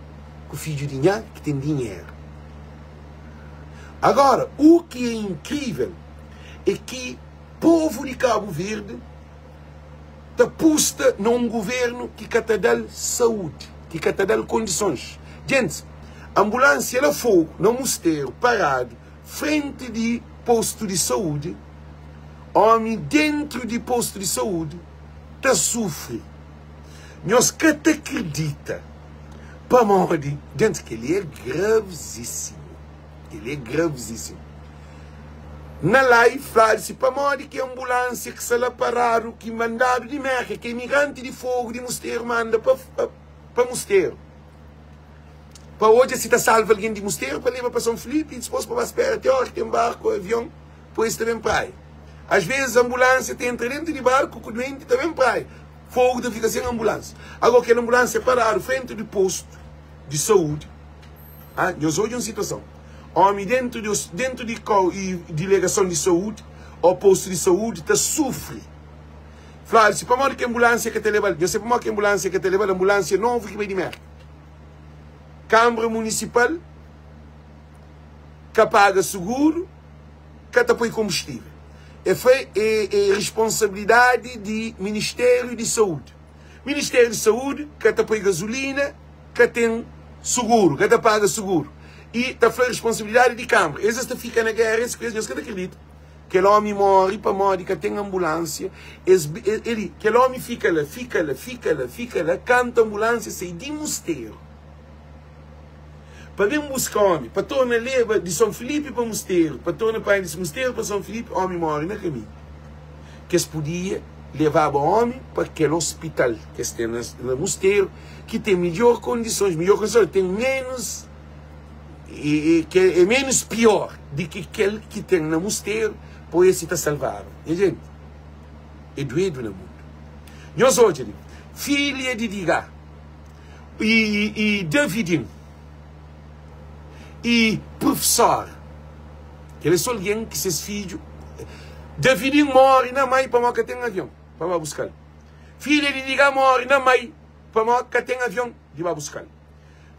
[SPEAKER 1] ku fidju di nha ki ten dinheru. Agora, u ki é inkrivel é ki povu di Kabu Verdi ta pusta na un guvernu ki ka ta da-l saúdi, ki ka ta da-l kondisons. Djentis, anbulansia la Fogu, na Musteru, paradu frenti di postu di saúdi, omi dentru di postu di saúdi ta sufri. Nhos ka ta kridita pamodi, djentis, kel-li é gravzísimu. Kel-li é gravzísimu. Na live fladu si pamodi ki anbulansia ki sta la paradu ki mandadu di Merka ki imigranti di Fogu di Musteru manda pa pa Musteru pa odja si ta salva algen di Musteru pa leba pa Son Filipi i dispos pa ba spera te ora ki ten barku avion po es ta ben praia. As vezis anbulansia ta entra dentu di barku ku duenti ta ben praia. Fogu ta fika sen anbulansia. Agora kel anbulansia paradu frenti di postu di saúdi. Ah, nhos odja un situason. Omi dentu di dentu di kau i dilegason di saúdi o postu di saúdi ta sufri. Fladu si pamodi ki anbulansia ka ta lebal? Nhos sabe pamodi ki anbulansia ka ta lebal? Anbulansia novu ki bai di Merka. Kambra munisipal ka paga suguru, ka ta poi konbustivel. E fla e e responsabilidadi di Ministériu di Saúdi. Ministériu di Saúdi ka ta poi gazulina. ka ten suguru, ka ta paga suguru i ta fla responsabilidadi di kambra. Es es ta fika na gera es ku es, nhos ka ta kridita. Kel omi mori pamodi ka ten ambulansia. Es eli, kel omi fika la, fika la, fika la, fika la, kantu ambulansia sai di Musteru pa ben buska omi, pa torna leba di Son Filipi pa Musteru, pa torna panha di Musteru pa Son Filipi, omi mori na kaminhu. Kes podia levaba omi pa kel ospital ki es ten na Musteru, ki ten midjor kondisons, midjor kondisons, ten menus e, e, ke é menus pior di ki kel ki ten na Musteru, pa esi ta salvaba. Nha jenti, é duedu na mundu. Nhos odja li, filha di Digá e, e Davidin e professora. Kel é so algen ki ses fidju. Davidin mori na mai pamodi ka ten avion pa ba buskal. Filha di Digá mori na mai pamodi ka ten avion di ba buskal.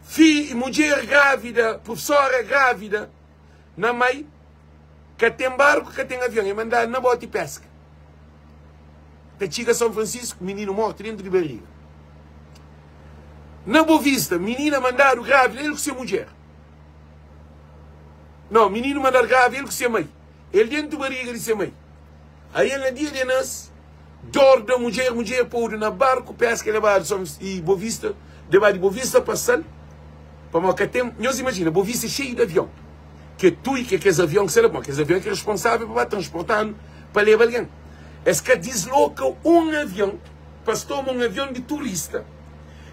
[SPEAKER 1] Fi, mudjer grávida, professora grávida na mai ka ten barku, ka ten avion, é mandadu na boti peska. Ta txiga São Francisco, mininu mortu dentu di bariga. Na Bovista, minina mandadu grávida, el ku se mudjer. Não, mininu mandadu grávida, el ku se mai. El dentu bariga di se mai. Aí el na dia de nas, dor da mudjer, mudjer podu na barku, peska lebadu São e Bovista, lebadu di Bovista pa Sal, pamodi ka ten, nhos imajina, Bovista é xeiu di avion, ke tui, ke kes avion ki sta la, pamodi kes avion é ki é responsável pa ba transporta-nu pa leba algen. Es ka disloka un avion pa es toma un avion di turista,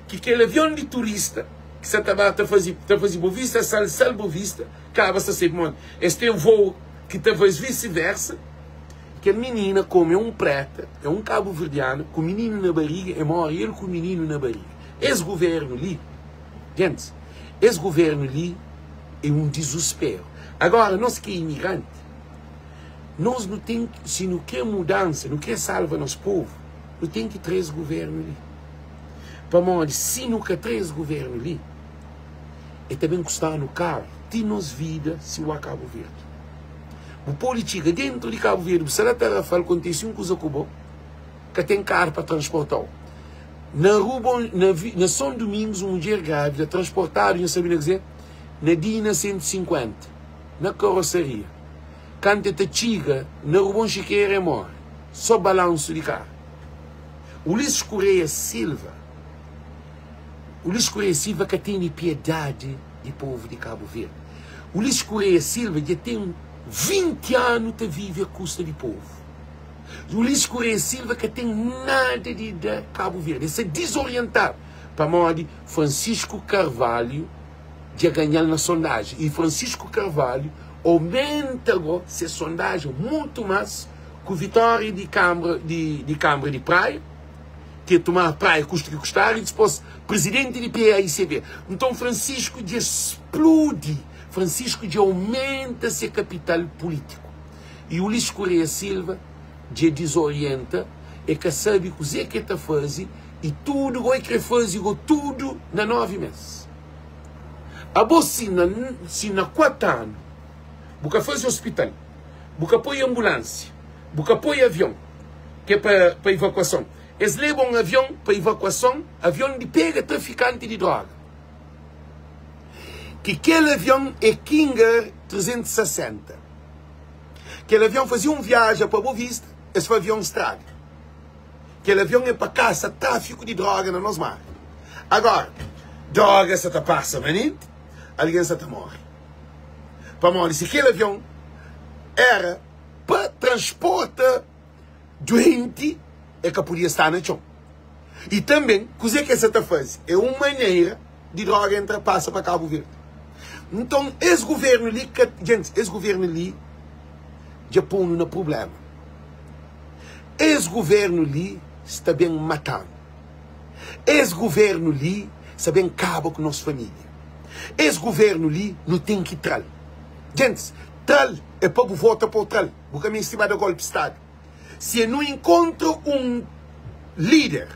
[SPEAKER 1] ki kel avion di turista ki sa ta ba ta faze ta faze Bovista Sal, Sal Bovista, kaba sta sai pamodi es ten voo ki ta faz visi versa. Kel minina kome un preta, é un kabuverdiana, ku mininu na bariga, e more el ku mininu na bariga. Es guvernu li, gentis, es guvernu li é un dizusperu. Agora, nos ki é imigranti, nos nu ten, si nu kre mudansa, nu kre salva nos povu, nu ten ki tra es guvernu li. Pamodi si nu ka tra es guvernu li, e ta ben kusta-nu karu ti nos vida si oa Kabu Verdi. Bu pode txiga dentu di Kabu Verdi, bu sta la Tarrafal, kontise un kuza ku bo, ka ten karu pa transporta-u. Na Rubon, na, na Son Domingos, un mudjer grávida transportadu, nha sabe na kuzê? Na Dina 150, na karosaria. Kantu e ta txiga na Rubon Xikera e more. Só balansu di karu. Ulisses Correia Silva. Ulisses Correia Silva ka tene piedade di povo di Cabo Verde. Ulisses Correia Silva dja ten 20 anu ta vive a custa di povo. Ulisses Correia Silva ka ten nada di da Cabo Verde. El sta dizorientadu pamodi Francisco Carvalho dja ganhal na sondagem e Francisco Carvalho aumenta go se sondagem mutu mas ku vitória di Câmara di, di Câmara di Praia ki é tomar Praia custa que custar e dipôs presidente di PAICV. Nton Francisco dja spludi, Francisco dja aumenta se capital político e Ulisses Correia Silva dja dizorienta, é ka sabe kuzê ki é ta faze e tudo go é kre faze go tudo na 9 mês. Abo si na si na 4 anu bu ka faze hospital, bu ka poi ambulância, bu ka poi avion ki é pa pa evakuason. Es leba un avion pa evakuason, avion di pega trafikanti di droga. Ki kel avion é King Air 360. Kel avion faze un viaja pa Boa Vista, es fla avion straga. Kel avion é pa kasa tráfiku di droga na nos mar. Agora, droga sa ta pasa manenti, algen sa ta móre. Pamodi si kel avion era pa transporta duenti, el ka podia sta na txon. I tanben, kuzê ki el sa ta faze é un manera di droga entra pasa pa Kabu Verdi. Nton, es guvernu li ka, gentis, es guvernu li dja pô-nu na prubléma. Es guvernu li sta ben mata-nu. Es guvernu li sta ben kaba ku nos família. Es guvernu li nu ten ki tra-l. Gentis, tra-l é pa bu vota pa bu tra-l. Bu ka meste ba da golpi stadu. Si e nu inkontra un líder,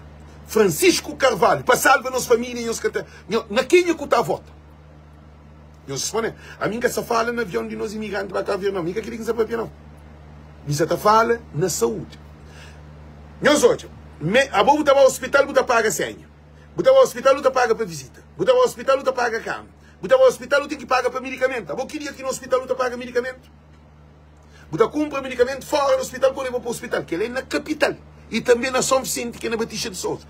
[SPEAKER 1] Francisco Carvalho, pa salva nos família, nhos ka ta, na kenha ku ta vota? Nhos responde, Ami N ka sa fala na avion di nos imigranti ba Cabo Verde, nau. Mi ka kili ki N sa papia, nau. Mi sa ta fala na saúdi. Nhos odja, me, abo bu ta ba hospital bu ta paga senha. Bu ta ba hospital bu ta paga pa visita. Bu ta ba hospital bu ta paga kama. Bu ta ba hospital bu ten ki paga pa medikamentu. Abo ki dia ki na hospital bu ta paga medikamentu? Bu ta kunpra medikamentu fora di ospital pa leba pa ospital. Kel-la é na kapital i tanbê na Son Visenti, ki é na Batista di Souza.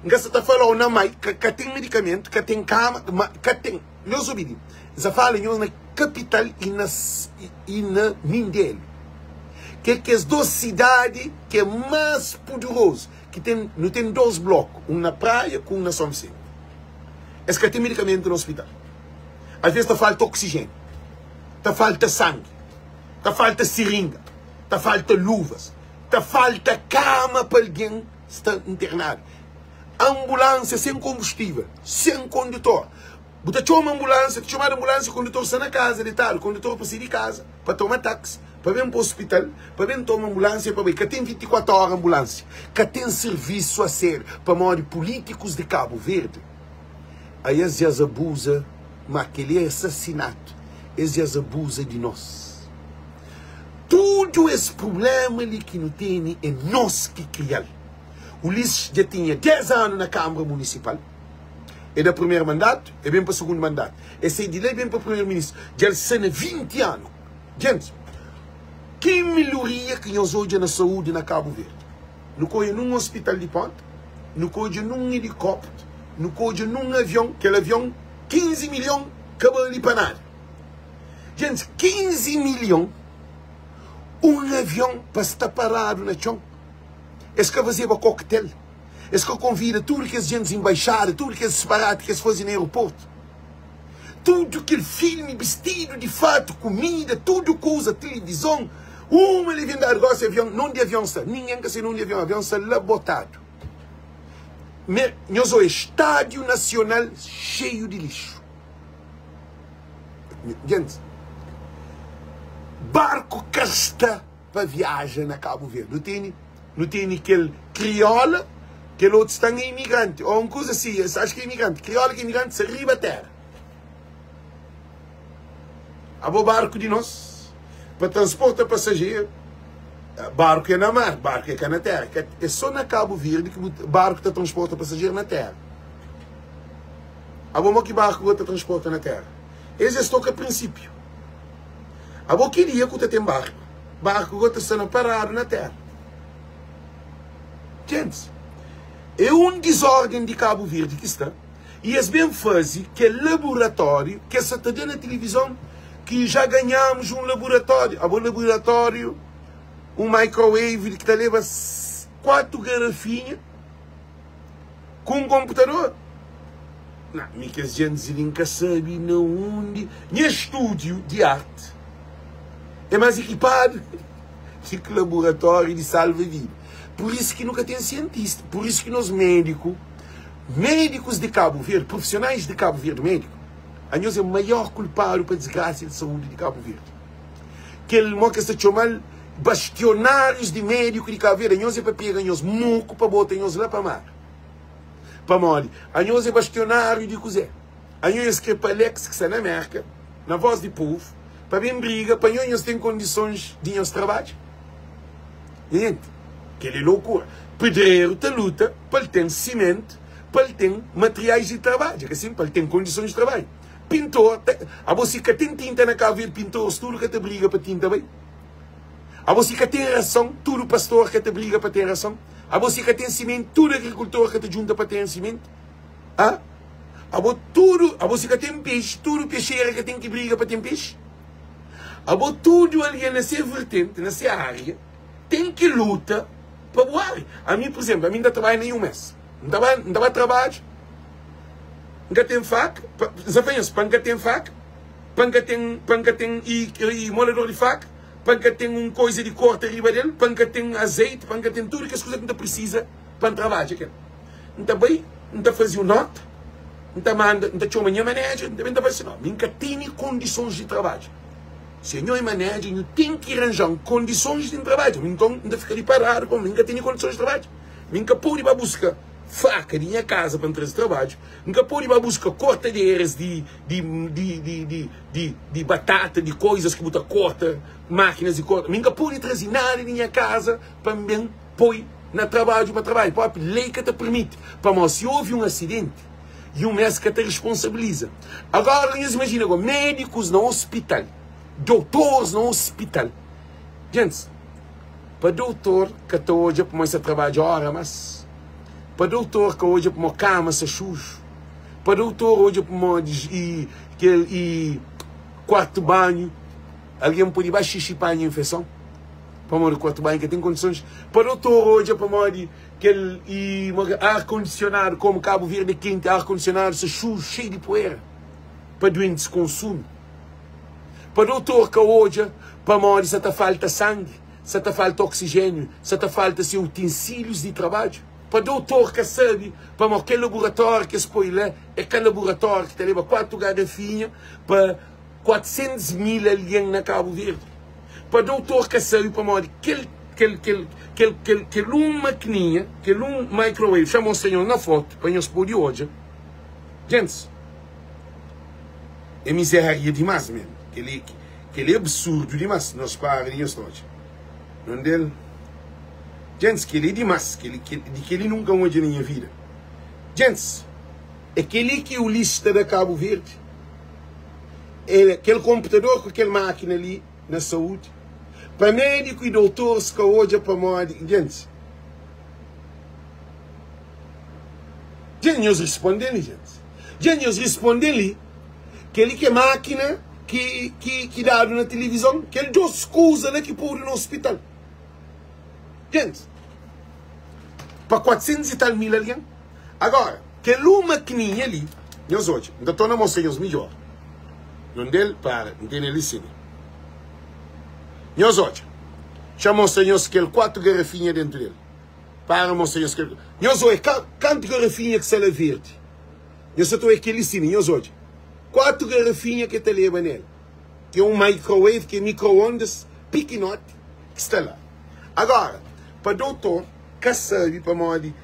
[SPEAKER 1] N ka sa ta fala-u na mai, ka, ka ten medikamentu, ka ten kama, ma ka ten. Nhos obi li, N sa fala nhos na kapital i na, i na Mindelu, ki é kes dos sidadi ki é más puderozu, ki ten, nu ten dos bloku, un na Praia ku un na Son Visenti. Es ka ten medikamentu na ospital. Alvês ta falta oksijéniu, ta falta sangi, ta falta siringa, ta falta luvas, ta falta kama pa algen sta internadu, anbulánsia sen konbustível, sen kondutor. Bu ta txoma anbulánsia, ta txomadu anbulánsia, kondutor sta na kaza detadu, kondutor pa sai di kaza pa toma taksi, pa ben pa ospital, pa ben toma anbulánsia pa bai. Ka ten 24 óra anbulánsia, ka ten sirvisu asériu, pamodi pulítikus di Kabu Verdi. Ai es dja-s abuza, má kel-li é asasinatu. Es dja-s abuza di nos. Tudu es prubléma li ki nu tene é nos ki kria-l. Ulisses dja tinha 10 anu na Kanbra Munisipal. E da primeru mandatu, e ben pa sugundu mandatu. E sai di la e ben pa primeru-ministru. Dja el sta na 20 anu. Gentis, ki melhoria ki nhos odja na saúdi na Kabu Verdi? Nu ka odja nun ospital di ponta, nu ka odja nun elikópteru, nu ka odja nun avion. Kel avion, 15 milhon, ka bali pa nada. Gentis, 15 milhon, un avion pa sta paradu na txon. Es ka fazeba koktel, es ka konvida tudu kes gentis enbaixada, tudu kes disparati ki es faze na aeroportu. Tudu kel filmi, bistidu di fatu, kumida, tudu kuza, tilivizon, uma leviandadi. Gosi avion, na undi avion sta? Ningen ka sabe na undi avion, avion sta la botadu. Me, nhos oia, Stádiu Nasional xeiu di lixu. Gentis, barku ka sta pa viaja na Kabu Verdi. Nu tene, nu tene kel kriola, kel otu sta na imigranti, ô un kuza si, es acha ki é imigranti. Kriola ku imigranti sta riba tera. Abo barku di nos pa transporta pasajeru, barku é na mar, barku é ka na tera. Ka, é sô na Kabu Verdi ki bu, barku ta transporta pasajeru na tera. Abo mo ki barku go ta transporta na tera? Es es toka prinsipiu. Abo ki dia ku ta ten barku? Barku go ta sta na paradu na tera. Gentis, é un dizorden di Kabu Verdi ki sta. I es ben faze kel laburatóriu ki es sa ta da na tilivizon ki já ganhamos un laburatóriu. Abo laburatóriu, un microwave ki ta leba 4 garafinha ku un konputador. Na, mi kes jentis li N ka sabe na undi. Nha stúdiu di arti é más ekipadu di ki laburatóriu di salva vida. Pur isu ki nu ka ten sientista, pur isu ki nos médiku, médikus di Kabu Verdi, profisionais di Kabu Verdi médiku, anhos é maior kulpadu pa disgrasia di saúdi di Kabu Verdi. Kel mo ki es ta txoma-l bastionárius di médiku di Kabu Verdi, anhos é pa pega nhos moku pa bota nhos la pa mar. Pamodi anhos é bastionáriu di kuzê? Anhos nhos kre pa Alex ki sta na Merka, na Voz di Povu, pa ben briga pa nho nhos ten kondisons di nhos trabadja? Nha jenti, kel é lokura. Pedreru ta luta pa el ten simentu, pa el ten materiais di trabadja, ka sin? Pa el ten kondisons di trabadju. Pintor ta, abo si ka ten tinta na Kabu Verdi, pintores tudu ka ta briga pa tinta bai? Abo si ka ten rason, tudu pastor ka ta briga pa ten rason? Abo si ka ten simenti, tudu agrikultor ka ta djunta pa ten simenti? Ha? Abo tudu, abo si ka ten pexi, tudu pexera ka ten ki briga pa ten pexi? Abo tudu algen na se vertenti, na se ária, ten ki luta pa bu ária. Ami, pur izénplu, ami N ta trabadja na UMS. N ta ba, N ta ba trabadja, N ka ten faka, pa, N sa fla nhos, pa N ka ten faka, pa N ka ten, pa N ka ten i, i molador di faka, pa N ka ten un koiza di korta riba del, pa N ka ten azeiti, pa N ka ten tudu kes kuza ki N ta prisiza pa N trabadja kel. N ta bai, N ta faze un nota, N ta manda, N ta txoma nha manager, N ta ben ta fla si, no, mi N ka tene kondisons di trabadja. Si anho é manager, nhu ten ki ranja-m kondisons di N trabadja. Mi nton, N ta fika li paradu pamodi mi N ka tene kondisons di trabadja. Mi N ka pode ba buska faka di nha kaza pa N traze trabadju, N ka pode ba buska kortaderas di, di, di, di, di, di, di batata, di koizas ki bu ta korta, makinas di korta. Mi N ka pode traze nada di nha kaza pa N ben poi na trabadju pa trabadju. Propi lei ka ta permiti. Pamodi si ovi un asidenti i un mes ka ta responsabiliza. Agora nhos imajina go, médikus na ospital, doutores na ospital. Gentis, pa doutor ka ta odja pamodi es ta trabadja ora mas, pa doutor ka odja pamodi kama sta xuxu, pa doutor odja pamodi i kel i kuartu banhu algen pode ba xixi panha infeson. Pamodi kuartu banhu ka ten kondisons pa dotor odja pamodi kel i ar kondisionadu komu Kabu Verdi é kenti ar kondisionadu sta xuxu xeiu di puera pa duentis konsumi pa dotor ka odja pamodi sa ta falta sangi sa ta falta oksijeniu sa ta falta se utensilius di trabadju pa dotor ka sabi pamodi kel laboratóriu ki es poi la é ka laboratóriu ki ta leba 4 garafinha pa 400 mil algen na Kabu Verdi. Pa doutor ka sabe pamodi kel kel kel kel kel kel un makininha, kel un microwave, xa mostra nhos na foto pa nhos pode odja. Gentis, é miséria dimas mesmo. Kel kel é absurdo dimas. Nhos para di nhos ta odja. Nonde el? Gentis, kel é dimas. Kel kel di kel-li nunka N odja na nha vida. Gentis, é kel-li ki Ulisses ta da Kabu Verdi. El, kel konputador ku kel mákina li na saúdi, pa médiku i doutores ka odja pamodi. Gentis, dja nhos responde-m li, gentis. Dja nhos responde-m li, kel-li ki é mákina ki, ki, ki dadu na tilivizon, kel dos kuza la ki podu na ospital. Gentis, pa 400 i tal mil algen. Agora, kel un makininha li, nhos odja, N ta torna mostra nhos midjor. Nonde el para, N tene li sima. Nhos odja, xa mostra nhos kel 4 garafinha dentu del. Para mostra nhos kel. Nhos odja, ka, kantu garafinha ki sta la verdi. Nhos sa ta odja kel li sima, nhos odja. 4 garafinha ke ta leba nel. Ki é un microwave, ki é micro-ondas pikinoti ki sta la. Agora, pa doutor ka sabe pamodi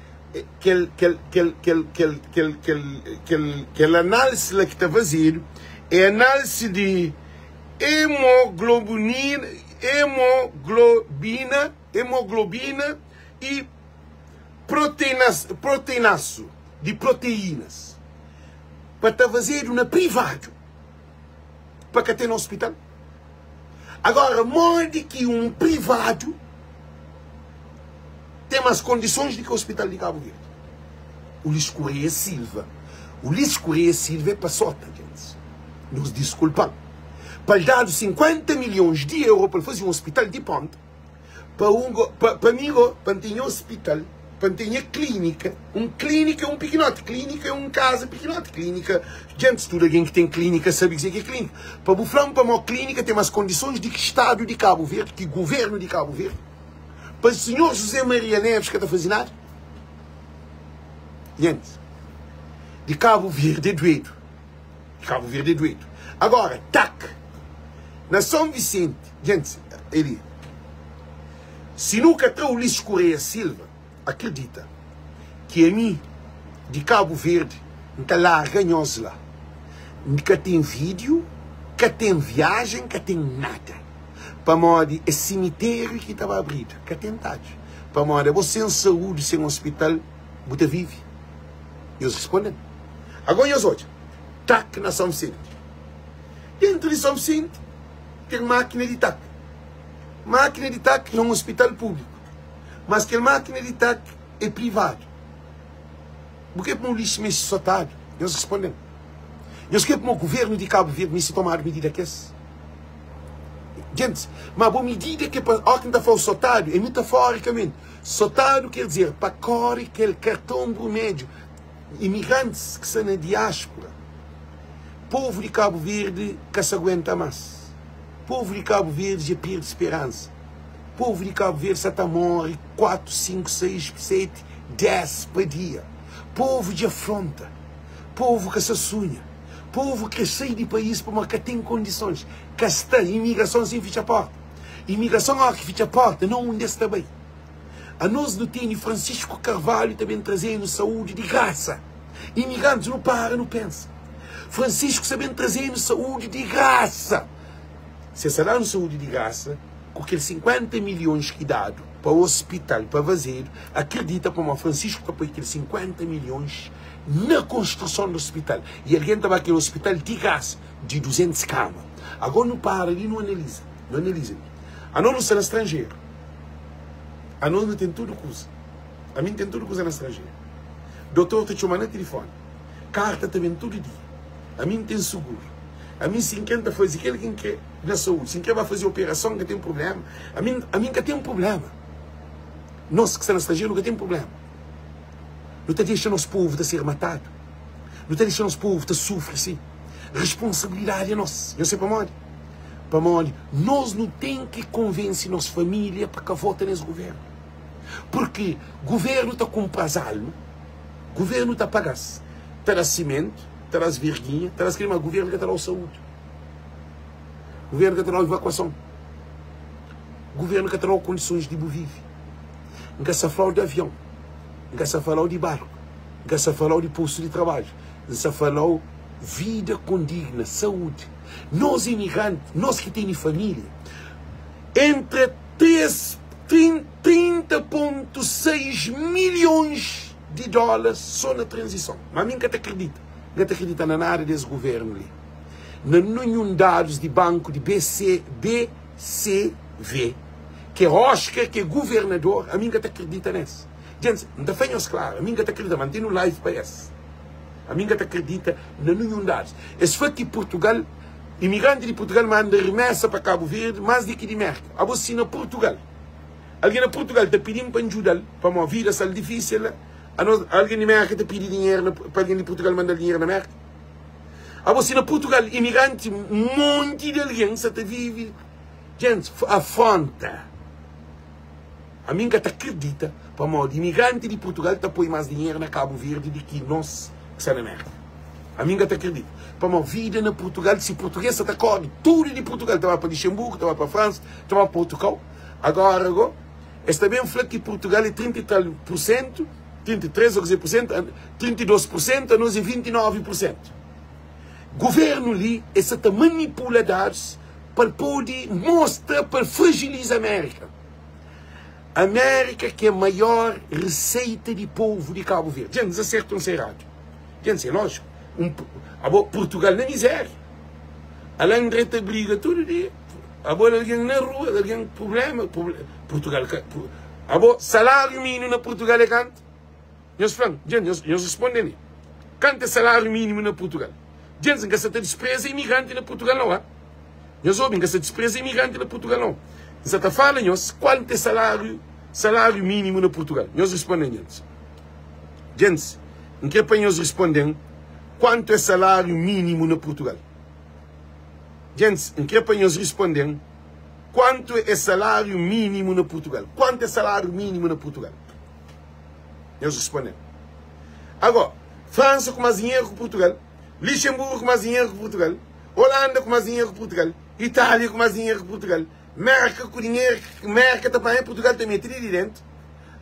[SPEAKER 1] kel kel kel kel kel kel kel kel kel análise la ki ta fazedu é análise di hemoglobunina hemoglobina hemoglobina i proteinas proteinasu di proteinas pa ta fazedu na privadu pa ka ten na ospital agora modi ki un privadu ten mas kondisons di ki ospital di Kabu Verdi. Ulis Correia Silva. Ulisses Correia Silva é pa sota, gentis. Nhos diskulpa-m. Pa el dadu 50 milhons di euro pa el faze un ospital di ponta, pa un go, pa, pa mi go, pa N ten nha ospital, pa N ten nha klínika, un klínika é un pikinoti, klínika é un kaza pikinoti, klínika, gentis, tudu algen ki ten klínika sabe kuzê ki é klínika. Pa bu fla-m pamó klínika ten más kondisons di ki stadu di Kabu Verdi, ki guvernu di Kabu Verdi, pa sinhor José Maria Neves ka ta faze nada? Gentis, di Kabu Verdi é duedu. Kabu Verdi é duedu. Agora, tak! Na São Vicente, gentis, eli, si nu ka tra Ulisses Correia Silva, akredita ki ami di Kabu Verdi N ta larga nhos la. N ka ten vídeo, ka ten viajen, ka ten nada. Pamodi é simiteriu ki ta ba abridu, ka ten tadju. Pamodi abo sen saúdi, sen ospital, bu ta vive? Nhos responde-m. Agora nhos odja, tak na São Vicente. Dentro di São Vicente ten mákina di tak. Mákina di tak é un ospital públiku, mas kel mákina di tak é privadu. Bu kre pmo lixu meste sotadu? Nhos responde-m. Nhos kre pmo guvernu di Kabu Verdi meste tomadu midida kes? Gentis, ma bo midida ke pa, óki N ta fla-u sotadu, é metaforicamente. Sotadu ker dizer pa kore kel karton brumedju. Imigrantis ki sta na diáspora, povu di Kabu Verdi ka sa aguenta más. Povu di Kabu Verdi dja perde speransa. Povu di Kabu Verdi sa ta móre 4, 5, 6, 7, 10 pa dia. Povu dja fronta. Povu ka sa sunha. Povu kre sai di país pamodi ka ten kondisons. Ka sta imigrason sen fitxa porta. Imigrason óra ki fitxa porta, na undi es ta bai? Anos nu tene Francisco Carvalho ta ben traze-nu saúdi di grasa. Imigrantis, nu para nu pensa. Francisco sta ben traze-nu saúdi di grasa. Se sa da-nu saúdi di grasa, ku kel 50 milhons ki dadu pa ospital pa fazedu, akredita pamodi Francisco ta poi kel 50 milhons na konstruson di ospital. I algen ta ba kel ospital di grasa, di 200 kama. Agora nu para li nu analiza, nu analiza li. Anos nu sta na stranjeru. Anos nu ten tudu kuza. Ami N ten tudu kuza na stranjeru. Dotor ta txoma na tilifoni. Karta ta ben tudu dia. Ami N ten suguru. Ami si N kre N ta faze kel ki N kre na saúdi. Si N kre ba faze operason N ka ten prubléma. Ami ami N ka ten prubléma. Nos ki sta na stranjeru nu ka ten prubléma. Nu ta dexa nos povu ta ser matadu. Nu ta dexa nos povu ta sufri si. Responsabilidadi é nos. Nhos sabe pamodi? Pamodi nos nu ten ki konvense nos família pa ka vota nes guvernu. Purki guvernu ta kunpra-s alma, guvernu ta paga-s, ta da-s simentu, ta da-s verginha, ta da-s kel-li, ma guvernu ka ta da-u saúdi, guvernu ka ta da-u evakuason, guvernu ka ta da-u kondisons di bu vive. N ka sta fla-u di avion, N ka sta fala-u di barku, N ka sta fala-u di postu di trabadju, N sta fala-u vida kondigna, saúdi. Nos imigranti, nos ki tene família, entra 3, 30.6 milhons di dólas só na tranzison. Má mi N ka ta kridita, N ka ta kridita na nada des guvernu li, na ninhun dadus di banku di BC, BCV, ki é Oscar ki é guvernador, ami N ka ta kridita nes. Djentis, N ta fla nhos klaru, ami N ka ta kridita, ma N tene un live pa es. Ami N ka ta kridita na ninhun dadus. Es fla ki Purtugal, imigranti di Purtugal manda rimesa pa Kabu Verdi más di ki di Merka. Abo si na Purtugal, algen na Purtugal ta pidi-m pa N djuda-l pamodi vida sta-l difísil la, anos algen di Merka ta pidi dinheru na pa algen di Purtugal manda-l dinheru na Merka? Abo si na Purtugal imigranti monti di algen sa ta vivi, djentis, afronta. Ami N ka ta kridita pamodi imigranti di Purtugal ta poi mas dinheru na Kabu Verdi di ki nos ki sta na Merka. Ami N ka ta kridita pamodi vida na Purtugal, si purtuges sa ta kori tudu di Purtugal ta ba pa Lixenburgu, ta ba pa Fransa, ta ba pa Portugal. Agora go es ta ben fla ki Purtugal é 30 e tal por sentu, 33 ou kuze por sentu, 32 por sentu, anos é 29 por sentu. Guvernu li es sa ta manipula dadus pa el pode mostra pa el fragiliza Amérika. Amérika ki é maior reseita di povu di Kabu Verdi. Dja N sa sertu N sa eradu. Dja N sa é lójiku. Un, abo Purtugal na mizéria. Ala André ta briga tudu dia. Abo algen na rua, algen problema, Purtugal ka, abo saláriu mínimo na Purtugal é kantu? Nhos fla-m, dja nhos, nhos responde li. Kantu é saláriu mínimu na Purtugal? Djentis, N ka sa ta dispreza imigranti na Purtugal nau, ha? Nhos obi, N ka sa dispreza imigranti na Purtugal nau. N sa ta fala nhos kuantu é saláriu, saláriu mínimu na Purtugal. Nhos risponde-m, djentis. Djentis, N kre pa nhos risponde-m kuantu é saláriu mínimu na Purtugal. Djentis, N kre pa nhos risponde-m kuantu é saláriu mínimu na Purtugal. Kuantu é saláriu mínimu na Purtugal? Nhos responde-m. Agó, Fransa ku más dinheru ku Purtugal, Lixenburgu ku más dinheru ku Purtugal, Olanda ku más dinheru ku Purtugal, Itália ku más dinheru ku Purtugal, Merka ku dinheru ki Merka ta panha, Purtugal ta mete li di dentu.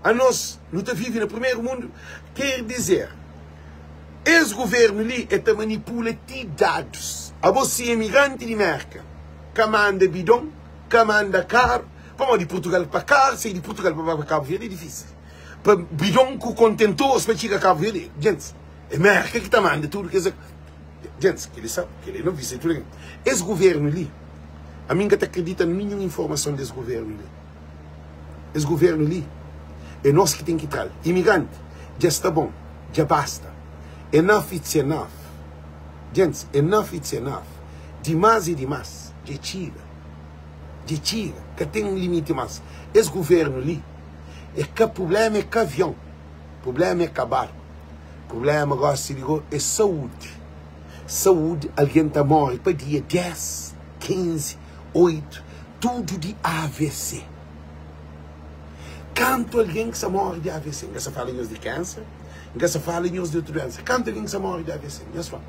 [SPEAKER 1] Anos, nu ta vive na primeru mundu. Ker dizer, es guvernu li e ta manipula ti dadus. Abo si emigranti di Merka, ka manda bidon, ka manda karu, pamodi Purtugal pa karu, sai di Purtugal pa ba pa Kabu Verdi é difísil. Pa bidon ku kontentores pa txiga Kabu Verdi, djentis, é Merka ki ta manda tudu kes. Djentis, keli sa, keli no visa tudu algen. Es guvernu li, ami N ka ta kridita na ninhun informason des guvernu li. Es guvernu li, é nos ki ten ki tra-l. Imigranti, dja sta bon, dja basta. Enough it's enough. Djentis, enough it's enough. Dimás é dimás, dja txiga. Dja txiga, ka ten limiti más. Es guvernu li. É ka prublema é ka avion, prublema é ka barku, prublema gosi di go é saúdi. Saúdi, algen ta móre pa dia 10, 15, 8, tudu di AVC. Kantu algen ki sa móre di AVC? N ka sa fala nhos di kanser, N ka sa fala nhos di otu duensa. Kantu algen ki sa móre di AVC? Nhos fla.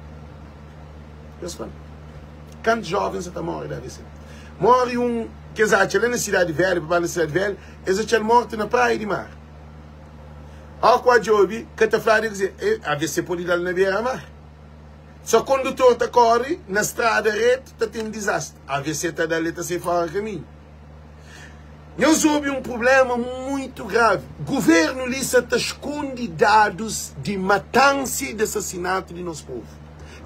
[SPEAKER 1] Nhos fla. Kantu jóven sa ta móre di AVC? Móre un ki es atxa la na Sidadi Velha, pa ba na Sidadi Velha, Es atxa-l mortu na praia di mar. Ó ku a djobe, ka ta fladu kuzê. E, AVC pode da-l na bera mar. Só kondutor ta kóre na strada retu, ta ten dizastri. AVC ta da-l, el ta sai fóra kaminhu. Nhos obi un prubléma muitu gravi. Guvernu li sa ta skonde dadus di matansa i di asasinatu di nos povu.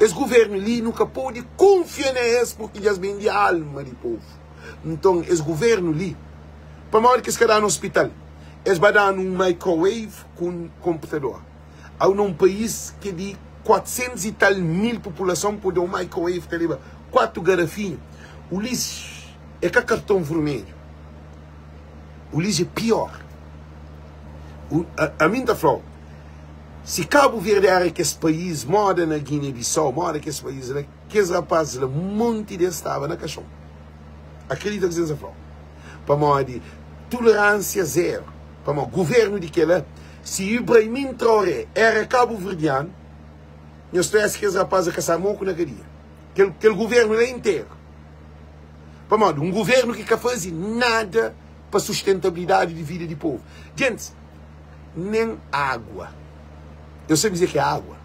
[SPEAKER 1] Es guvernu li nu ka pode kunfia na es purki dja es bende alma di povu. Nton, es guvernu li, pamodi ki es ka da-nu ospital? Es ba da-nu un microwave ku un konputador. Au na un país ki é di 400 i tal mil populason pode da un microwave ta leba 4 garafinha. Ulisses é ka karton vermelhu. Ulisses é pior. Ami N ta fla-u, si Kabu Verdi éra kes país moda na Guiné-Bissau, moda kes país la, Kes rapazis la, monti des staba na kaxon. Akredita kuzê N sa fla-u. Pamodi toleránsia zéru. Pamodi guvernu di kela, si Ibraimin Traoré éra kabuverdianu, nhos ta oiá si kes rapaz la ka sa moku na kadia. Kel, kel guvernu la interu. Pamodi un guvernu ki ka faze nada pa sustentabilidadi di vida di povu. Djentis, nen água. Eu sabe dizer ki é água.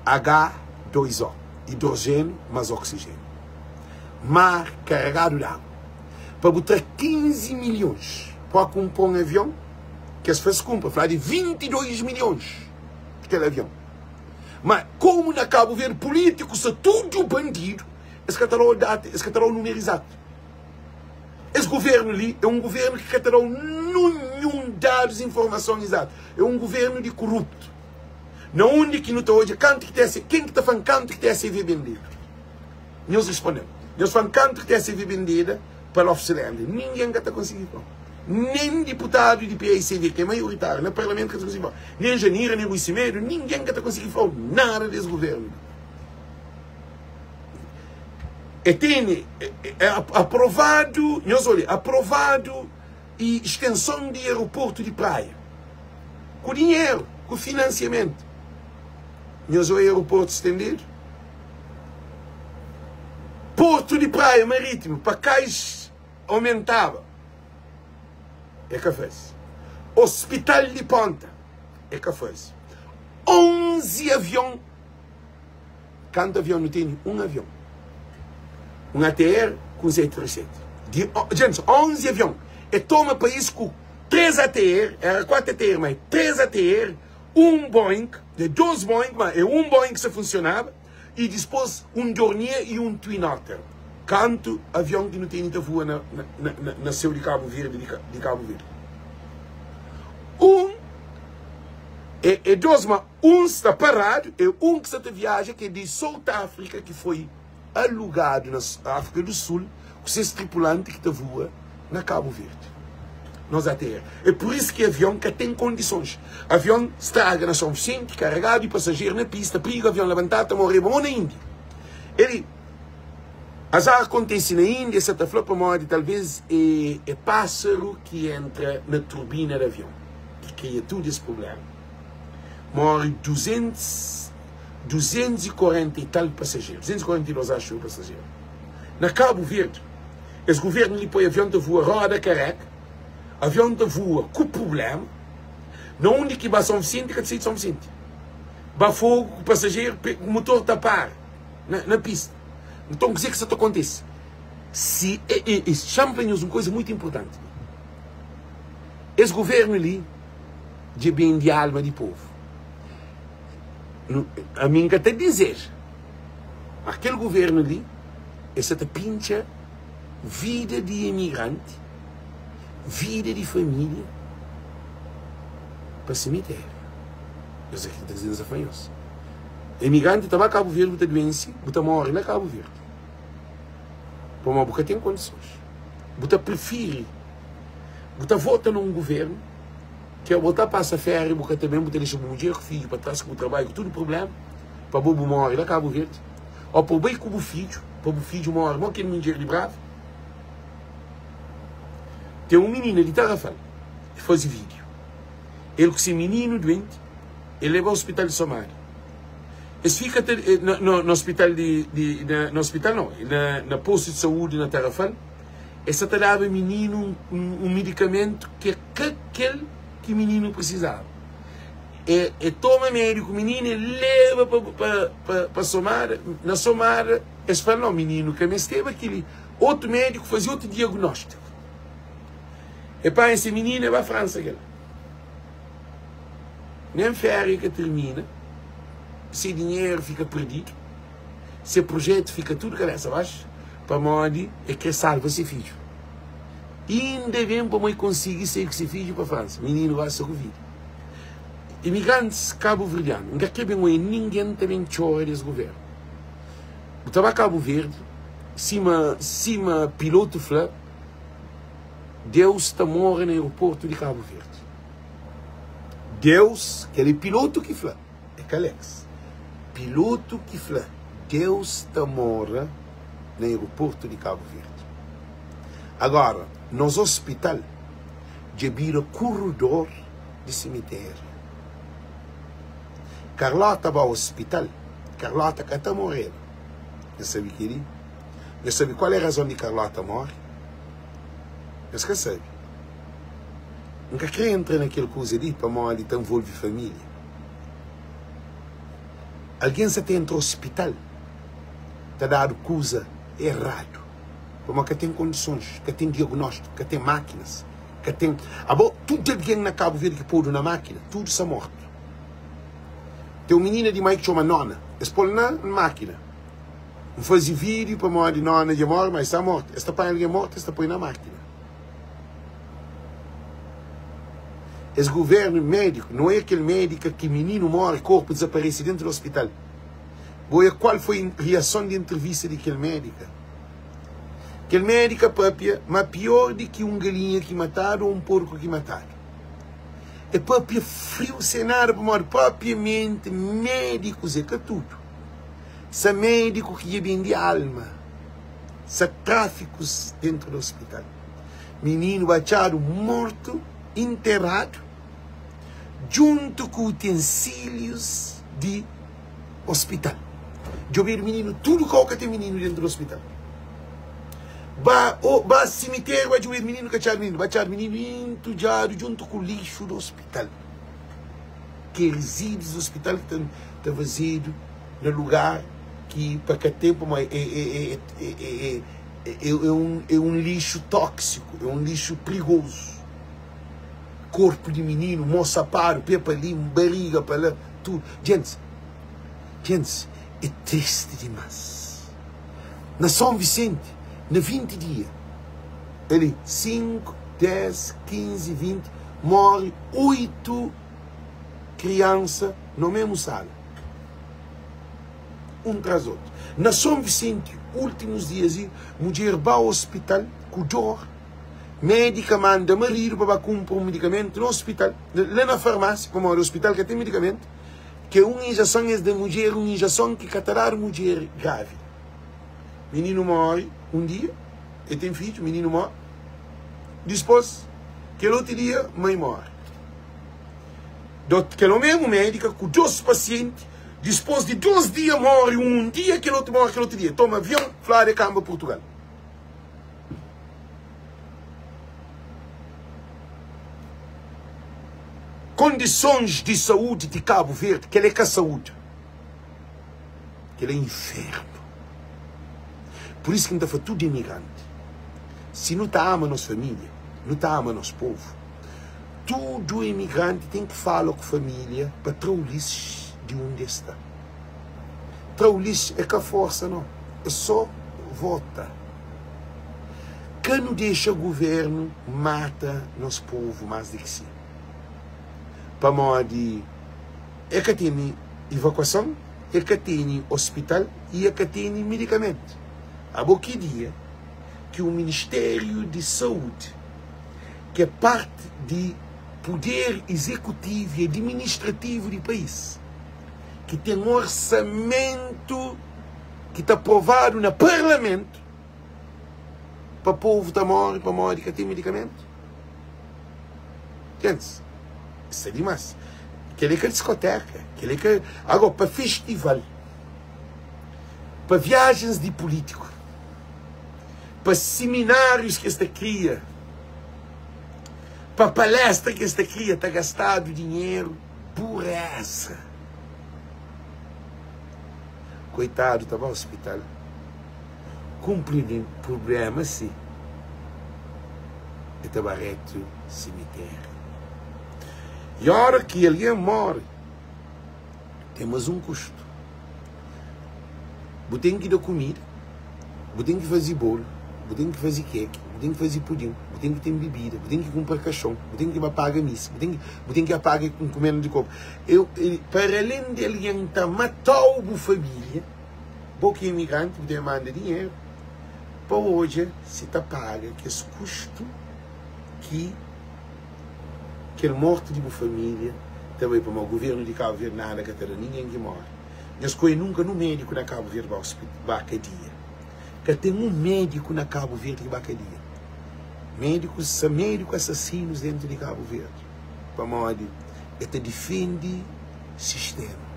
[SPEAKER 1] H2O, idrojénu más oksijénu. Mar karegadu di agu. Pa bu tra 15 milhons pa kunpra un avion, ki es fla-s kunpra, fla di 22 milhons kel avion. Ma komu na Kabu Verdi pulítikus sta tudu bandidu, es ka ta da-u data, es ka ta da-u númeru izatu. Es guvernu li é un guvernu ki ka ta da-u ninhun dadus, informason izatu. É un guvernu di kuruptu. Na undi ki nu ta odja kantu ki TSV, ken ki ta fla-m kantu ki TSV bendedu? Nhos responde-m. Nhos fla-m kantu ki TSV bendeda pa Lof Celenda. Ningen ka ta konsigi fla. Nen diputadu di PAICV, ki é maioritáriu na parlamentu, ka ta konsigi fla. Nen Janira, nen Rui Semedo, ningen ka ta konsigi fla nada des guvernu li. E tene, é aprovadu, nhos odja, aprovadu i stenson di aeroportu di Praia ku dinheru, ku finansiamentu. Nhos oia aeroportu stendidu? Portu di Praia marítimu pa kais aumentaba, e ka faze. Ospital di Ponta, e ka faze. 11 avion. Kantu avion nu tene? Un avion. Un ATR ku un 737. Di, djentis, 11 avion. E toma país ku 3 ATR, era 4 ATR, ma é 3 ATR, un Boeing, é 2 Boeing, ma é un Boeing ki sa funsionaba, i dispôs un Dornier i un Twin Otter. Kantu avion ki nu tene ta vua na, na, na, na séu di Kabu Verdi, di, di Kabu Verdi? Un. É, é dos, ma un sta paradu, é un ki sta ta viaja, ki é di South Africa, ki foi alugadu na Áfrika do Sul, ku ses tripulanti ki ta voa na Kabu Verdi. Nos ATR. É pur isu ki avion ka ten kondisons. Avion straga na São Vicente, karegadu di pasajeru na pista, prigu avion labantadu ta moreba mo na Índia. Eli, azar kontese na Índia, sa ta fla pamodi talvez é, é pásaru ki entra na turbina di avion ki kria tudu es prubléma. Morre 200, 240 y tal pasajeru, 242 axu pasajeru. Na Kabu Verdi, es guvernu li poi avion ta voa roda kareka, avion ta voa ku prubléma, na undi ki ba São Vicente ka ta sai di São Vicente. Ba Fogo ku pasajeru, motor ta para na, na pista. Nton, kuzê ki sa ta kontise? Si, e, e, e, xa-m fla nhos un kuza mutu inpurtanti. Es guvernu li dja bende alma di povu. Ami N ka ta dizeja, ma kel guvernu li e sa ta pintxa vida di imigranti, vida di família pa simitériu. Es ki ta dize fla nhos. Imigranti ta ba Kabu Verdi bu ta duense, bu ta móre na Kabu Verdi. Pamodi bu ka ten kondisons. Bu ta prifiri, bu ta vota na un guvernu ki abo ta pasa féria, bu ka ta ben, bu ta dexa bu mudjer ku fidju pa tras, ku bu trabadju, ku tudu prubléma, pa bo bu móre la Kabu Verdi. Ô pa bu bai ku bu fidju, pa bu fidju móre mó kel mudjer di Brava. Ten un minina di Tarrafal ki faze vídiu. El ku se mininu duenti, el leba ospital di Somada. Es fika ta, na, na, na ospital di, di na, na ospital não, na, na posto de saúde na Tarrafal, es sa ta daba mininu un, un, un medicamento ki é ka kel ki mininu precisaba. E, e toma médico mininu, e leba pa, pa, pa, pa Somada, na Somada es fala, não, mininu ka mesteba kili. Otu médico faze otu diagnóstico. E panha se mininu e ba França kel. Nen féria ka tirmina, se dinheru fika perdidu, se projetu fika tudu kabésa baxu, pamodi e kre salva se fidju. Inda ben pamodi e konsigi sai ku se fidju pa Fransa. Mininu gosi sta ku vida. Imigrantis kabuverdianu, N ka kre ben oia ningen ta ben txora des guvernu. Bu ta ba Kabu Verdi, sima sima pilotu fla, Deus ta mora na aeroportu di Kabu Verdi. Deus, kel é pilotu ki fla, é ka Alex. Pilotu ki fla, Deus ta mora na aeroportu di Kabu Verdi. Agora, nos hospital dja bira kurudor di simitériu. Carlota ba hospital, Carlota ka ta moreba. Nhos sabe kel-li? Nhos sabe kual é razon di Carlota more? Nhos ka sabe. N ka kre entra na kel kuza li pamodi ta nvolve família. Algen sa ta entra ospital ta dadu kuza eradu pamodi ka ten kondisons, ka ten diagnóstiku, ka ten mákinas, ka ten. Abo tudu algen na Kabu Verdi ki podu na mákina, tudu sta mortu. Ten un minina di mai ki txoma Nona, es pô-l na mákina. N faze vídiu pamodi Nona dja móre, ma el sta mortu. Es ta panha algen mortu, es ta poi na mákina. Es governo médico não é kel médica ki minino morre corpo desaparece dentro do hospital. Bo oia qual foi reação di entrevista di kel médica? Kel médica papia ma pior di ki um galinha ki matado ou um porco ki matado. É papia frio sem nada pamodi propriamente médicos é ka tudo. Sa médico ki dja bende alma. Sa tráfikus dentru di ospital. Mininu atxadu mortu, interadu djuntu ku utensílius di ospital. Djobedu mininu tudu kau ka ten mininu dentru di ospital. Ba o ba simitériu ba djobedu mininu ka atxadu mininu. Ba atxadu mininu intudjadu djuntu ku lixu di ospital. Ke rizídus di ospital ki ta ta fazedu na lugar ki pa ka ten pamodi é é é é é é un é un lixu tóksiku é un lixu prigozu korpu di mininu mô sapadu pé pa li bariga pa la tudu djentis djentis é tristi dimás na São Vicente na 20 dia ali 5 10 15 20 morre 8. kriansa na memu sala. Un tras otu. Na Son Visenti, ultimus dias li, mudjer ba ospital ku dor, medika manda maridu pa ba kunpra un midikamentu na ospital, la na farmasia, pamodi ospital ka ten midikamentu, ki é un injeson, es da mudjer un injeson ki ka ta dadu mudjer grávida. Mininu móre un dia, el ten fidju, mininu móre. Dispôs, kel otu dia, mãe móre. Dot, kel omemu médika ku dôs pasienti, dispôs di dôs dia móre un un dia, kel otu móre kel otu dia. Toma avion, fladu é kanba Purtugal. Kondisons di saúdi di Kabu Verdi, kel é ka saúdi. Kel é infernu. Pur isu ki N ta fla tudu imigranti, si nu ta ama nos família, nu ta ama nos povu, tudu imigranti ten ki fala ku família pa tra Ulisses di undi es sta. Tra Ulisses é ka forsa no, é só vota. Ka nu dexa guvernu mata nos povu más di ki si. Pamodi E ka tene ivakuason, e ka tene ospital i e ka tene midikamentu. Abo ki dia ki un Ministériu di Saúdi, ki é parti di puder izekutivu i adiministrativu di país, ki ten orsamentu ki ta aprovadu na parlamentu, pa povu ta móre pamodi ka ten midikamentu? Gentis, sta dimas. Kel-li é ka diskoteka, kel-li é ka. Agora, pa festival, pa viajens di pulítiku, pa siminárius ki es ta kria, pa palestra ki es ta kria, ta gastadu dinheru, pureza. Koitadu ta ba ospital ku un prubléma si. E ta ba retu simitériu. I ora ki algen móre, ten más un kustu. Bu ten ki da kumida, bu ten ki faze bolu, bu ten ki faze keki, bu ten ki faze pudin, bu ten ki ten bibida, bu ten ki kunpra kaxon, bu ten ki ba paga misa, bu ten ki, bu ten ki apaga nkumenda di korpu. Eu, para alén di algen ta mata-u bu família, bo ki é imigranti, bu debe manda dinheru. pa odja si ta paga kes kustu ki kel morti di bu familia ta bai pamodi guvernu di Kabu Verdi nada ka ta da ningen ki mori nhos koe nunka nun mediku na Kabu Verdi ba ba kadia ka ten un mediku na Kabu Verdi ki ba kadia medikus sa mediku asasinus dentu di Kabu Verdi pamodi e ta difendi sistema.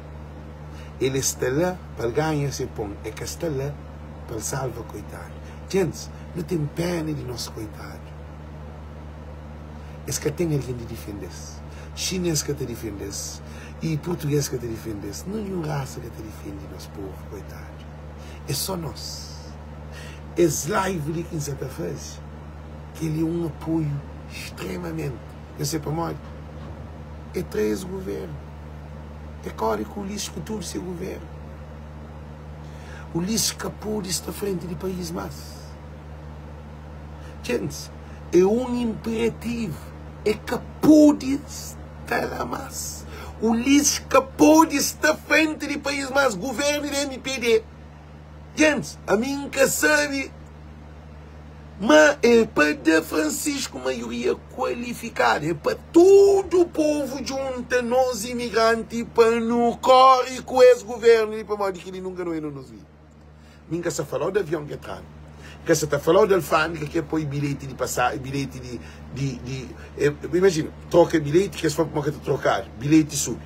[SPEAKER 1] El e sta la pa el ganha se pon, e ka sta la pa el salva koitadu. Gentis, nu ten pena di nos koitadu. Es ka ten algen di difende-s. Xinês ka ta difende-s, i purtugês ka ta difende-s, ninhun rasa ka ta difende nos povu koitadu. É só nos. Es live li ki N sa ta faze, kel-li é un apoiu stremamenti. Nhos sabe pamodi? É tra es governu. É kore ku Ulisses ku tudu se governu. Ulisses ka pode sta frenti di país más. Gentis, é un imperativu. É ka pode sta la más. Ulisses ka pode sta frenti di país más. Governu di MPD. Gentis, ami N ka sabe. Ma é pa da Francisco maioria kualifikadu, é pa tudu povu djunta nos imigranti pa nu kori ku es guvernu li pamodi kili nunka nu é na nos vida. Mi nka sa falau di avion ke tranu, nka sa ta falau di alfandega ke poi bilheti di pasa bilheti di di di imajina troka bilheti kes fla pamo ka ta trokadu bilheti subi,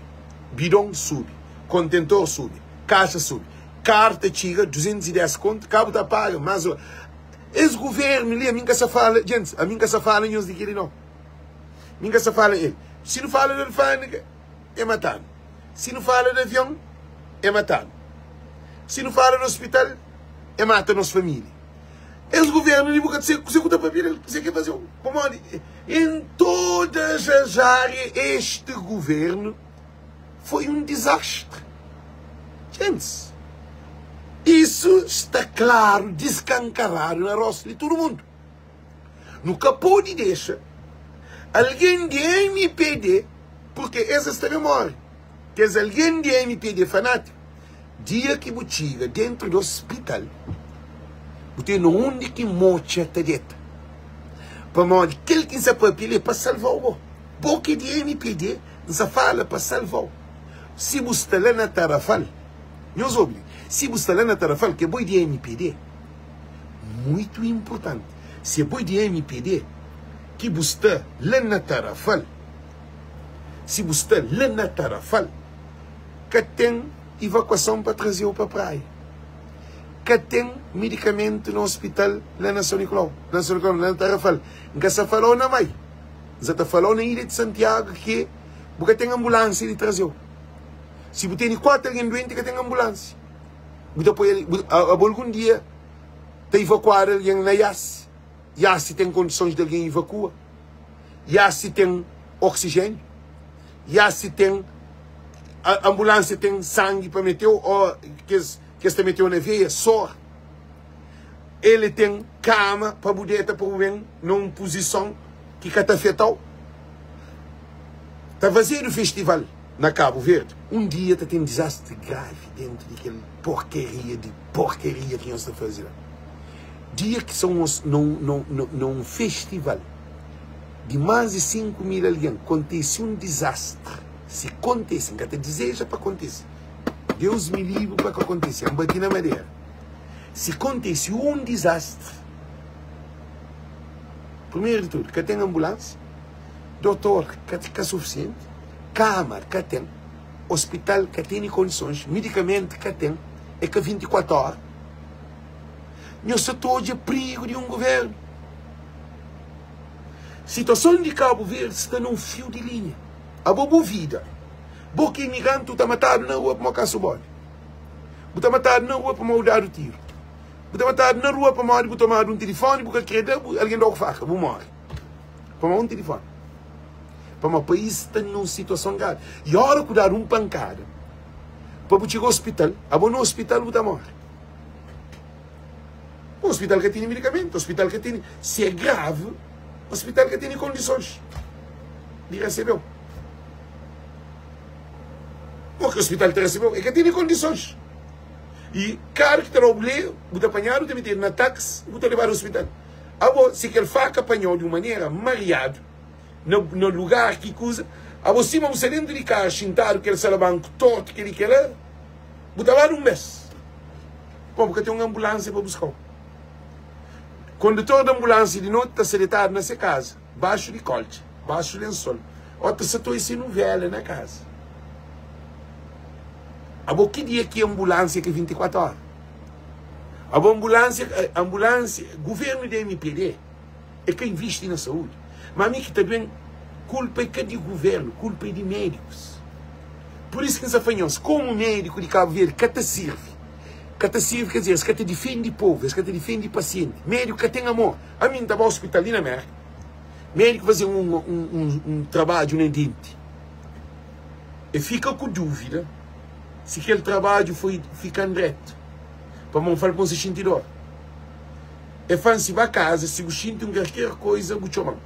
[SPEAKER 1] bidon subi, kontentor subi, kaxa subi. Karta txiga 210 kontu ka bu ta paga mas es guvernu li ami nka sa fala djentis ami nka sa fala nhos di keli no mi nka sa fala el si nu fala di alfandega e matanu si nu fala di avion e matanu si nu fala di ospital e mata nos familia es guvernu li bu ka ta se kuse ku ta papia del kuse ke fazeu pamodi em todas as áreas este guvernu Foi um desastre. Gents, isso sta klaru, diskankaradu na rostu di tudu mundu. Nu ka pode dexa algen di MPD, purke es es ta ben more. Kes algen di mpd fanátiku, dia ki bu txiga dentru di ospital, bu ten na undi ki motxa ta deta. Pamodi kel ki N sa papia li é pa salva-u bo. Bo ki é di mpd, N sa fala pa salva-u. Si bu sta la na Tarafal, nhos obi li, si bu sta la na Tarafal, ki é bo é di mpd, muitu inpurtanti, si é bo é di mpd, ki bu sta la na Tarafal, si bu sta la na Tarafal, ka ten ivakuason pa traze-u pa praia. Ka ten midikamentu na ospital la na São Nicolau, na São Nicolau, la na Tarafal. N ka sa fala-u na Mai, N sa ta fala-u na Ilha di Santiagu ki bu ka ten anbulansia di traze-u. Si bu tene 4 algen duenti, ka ten anbulansia. Bu ta poi, abo algun dia ta ivakuadu algen na Iasi? Iasi ten kondisons di algen ivakua? Iasi ten oksijéniu? Iasi ten anbulansia ten sangi pa mete-u ô kes kes ta mete-u na veia, sor? El ten kama pa bu deta pa bu ben na un puzison ki ka ta afeta-u? Ta fazedu festival na Kabu Verdi, un dia ta ten dizastri gravi dentu di kel porkeria di porkeria ki nhos ta faze la. Dia ki sa na un festival di más di 5 mil algen kontise un dizastri, si kontise, N ka ta dizeja pa kontise, Deus mi livri pa ka kontise, N bati na madera, si kontise un dizastri, primeru di tudu ka ten anbulansia, dotor ka ka sufisienti, kama ka ten, ospital ka tene kondisons, midikamentu ka ten, é ka 24 óra. Nhos sa ta odja prigu di un guvernu. Situason di Kabu Verdi sta na un fiu di linha. Abo bu vida, bo ki é imigranti, bu ta matadu na rua pamodi kasu bodi. Bu ta matadu na rua pamodi bu dadu tiru. Bu ta matadu na rua pamodi bu tomadu un tilifoni, bu ka kre da, algen da-u ku faka, bu móre. Pamodi un tilifoni. Pamodi país sta na un situason gravi. I ora ku dadu un pankada pa bu txiga ospital, abo na ospital bu ta móre. Ospital ka tene medikamentu, ospital ka tene, si é gravi, ospital ka tene kondisons di resebe-u. Mo ki ospital ta resebe-u? E ka tene kondisons. I karu ki ta da-u bulé, bu ta panhadu, bu ta metedu na taksi, bu ta lebadu ospital. Abo, si kel faka panha-u di un manera mariadu, na, na lugar ki kuza, abo sima bu sta dentu di karu xintadu, kel salabanku tortu, kel-li, kel-la, Bu ta ba di un bes. Pô, bu ka ten un anbulánsia pa buska-u. Kondutor di anbulánsia di noti ta sta detadu na se kaza, baxu di koltxa, baxu lensol, ô ta sta ta oi se nuvéla na kaza. Abo, ki dia ki anbulánsia ka 24 óra? Abo, anbulánsia, anbulánsia, guvernu di mpd é ka invisti na saúdi. Ma mi ki ta ben, kulpa é ka di guvernu, kulpa é di médikus. Pur isu ki N sa fla nhos, komu médiku di Kabu Verdi ka ta sirvi, ka ta sirvi ka dizer, es ka ta difendi povu, es ka ta difendi pasienti. Médiku ka ten amor. Ami N ta ba ospital li na Merka, médiku faze un, un, un, un trabadju na denti, e fika ku dúvida si kel trabadju foi fika-m dretu, pamodi N fla-l pa N sa xinti dor. E fla-m si ba kaza, si bu xinti un kalker koiza bu txoma-m.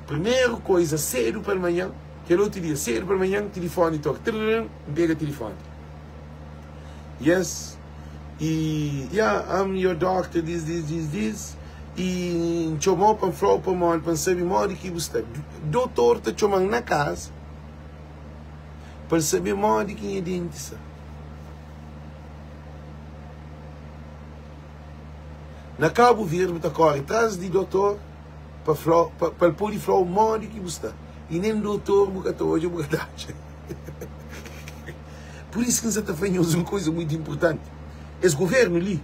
[SPEAKER 1] Primeru koiza sedu palmanhan, kel otu dia sedu palmanhan tilifoni toka, trrrn, N pega tilifoni. Yes, e yeah, I'm your doctor, this, this, this, this, e N txoma-u pa N fla-u pamodi pa N sabe modi ki bu sta. Dotor ta txoma-m na kaza pa N sabe modi ki nha denti sta. Na Kabu Verdi bu ta kore tras di dotor pa fla pa el pode fla-u modi ki bu sta i nen dotor bu ka ta odja bu ka ta atxa. Pur isu ki N sa ta fla nhos un kuza muitu inpurtanti, es guvernu li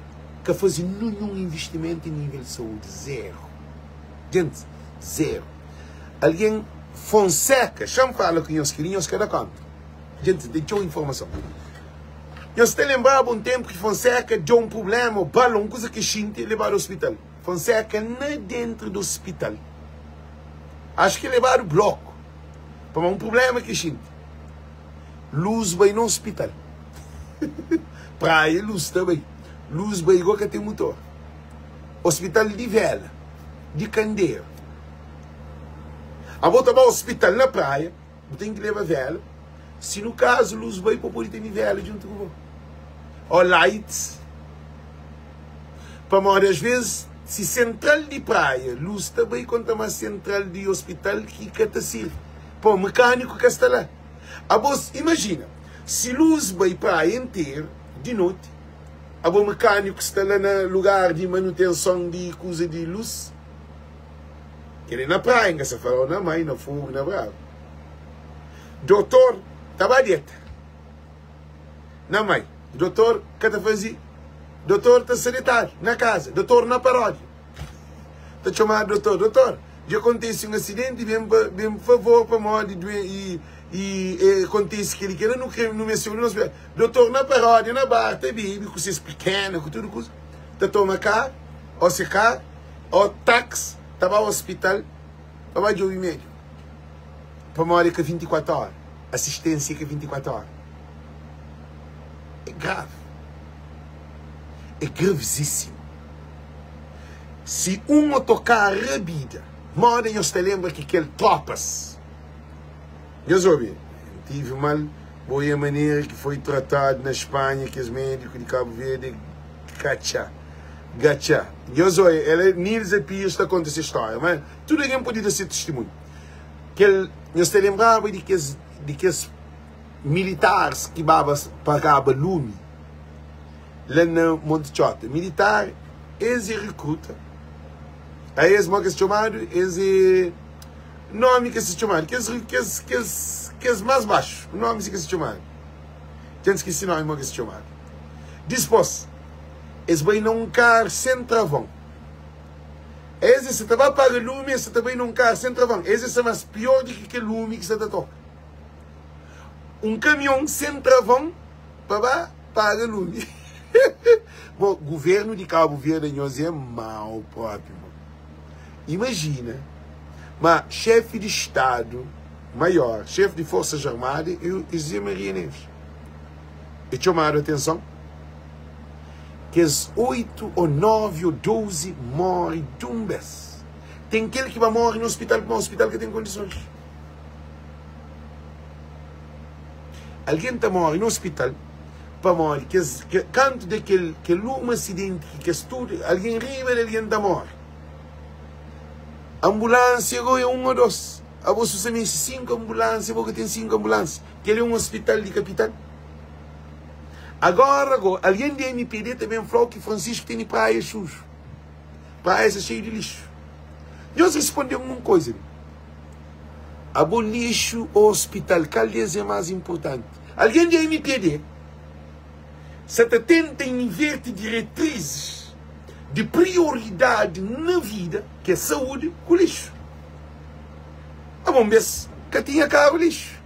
[SPEAKER 1] ka faze ninhun invistimentu em nível di saúdi, zeru. Djenti, zeru. Algen Fonseca, xa-m fala ku nhos kel-li nhos ka da konta. Djenti, ten txeu informason. Nhos ta lenbraba un tenpu ki Fonseca dja un prublema o bala un kuza ki xinti el lebadu ospital. Fonseca na dentru di ospital. Acho ki el lebadu bloku pamodi un prublema ki xinti. Luz bai na ospital. Praia luz ta bai. Luz bai igual ka ten mutor. Ospital di vela, di kanderu. Abo ta ba ospital na praia. Bu ten ki leba vela. Si nu kazu lus bai pa pode tene vela djuntu ku bo o lights pamodi as vezes si sentral di praia lus ta bai konta mas sentral di hospital ki ka ta sirvi po mekaniku ka sta la abos imajina si lus bai praia interu di noti abo mekaniku sta la na lugar di manutenson di kuza di lus kel na praia nka sa falau na mai na fogu na brava Dotor ta ba deta na mai. Dotor ka ta faze. Dotor ta sta detadu na kaza. Dotor na paródia. Ta txomadu dotor. Dotor, dja kontise un asidenti, ben pa, ben favor pamodi duen i, i e kontise kel-li, kel-la, nu kre, nu meste-u li na ospital. Dotor na paródia, na bar, ta bebe ku ses pikena, ku tudu kuza, ta toma kar, ô se kar, ô taksi, ta ba ospital pa ba djobe médiku. Pamodi é ka 24 óra, asisténsia é ka 24 óra. É gravi. É gravizíssimu. Si un otokaru rabida, moda nhos ta lenbra ki kel trópas. Nhos obi, N tive mal, bo e manera ki foi tratadu na Spanha kes médiku di Kabu Verdi é gatxa, gatxa. Nhos obi, ela é Nilza Pires ta konta se stória, ma tudu algen pode da se tistimunhu. Kel, nhos ta lenbraba di kes, di kes militaris ki baba pagaba lumi la na Monte Txota. Militar, es é rekruta. A es, mo ki es txomadu? Es é nomi ki es ta txomadu, kes, kes, kes, kes más baxu, nomi si ki es ta txomadu. Dja N skisi nomi mo ki es ta txomadu. Dispôs, es bai na un kar sen travon. Es é sa ta ba paga lumi, es sa ta bai na un kar sen travon. Es é sa mas pior di ki kel lumi ki sa ta toka. Un kamion sen travon pa ba paga lumi. Bo, guvernu di Kabu Verdi anhos é mau propi bo. Imajina ma xefi di stadu maior, xefi di forsas armada é José Maria Neves. É txomadu atenson. Kes 8 ô 9 ô 12 móre dun bês. Ten kel ki ba móre na ospital pamodi ospital ka ten kondisons. Algen ta móre na ospital pamodi kes kantu da kel kel uma asidenti ki kes tudu algen riba di algen ta móre. Anbulánsia gó é un ô dôs. Abo si bu sta meste 5 anbulánsia bo ka ten 5 anbulánsia. Kel é un ospital di kapital. Agora go, algen di mpd ta ben fla-u ki Francisco tene praia xuxu. Praia sta xeiu di lixu. Nhos risponde-m un koza li. Abo lixu ô ospital, kal di es é más inpurtanti? Algen di mpd sa ta tenta inverti diretrizis di prioridadi na vida, ki é saúdi, ku lixu. Abo un bes ka tinha karu lixu.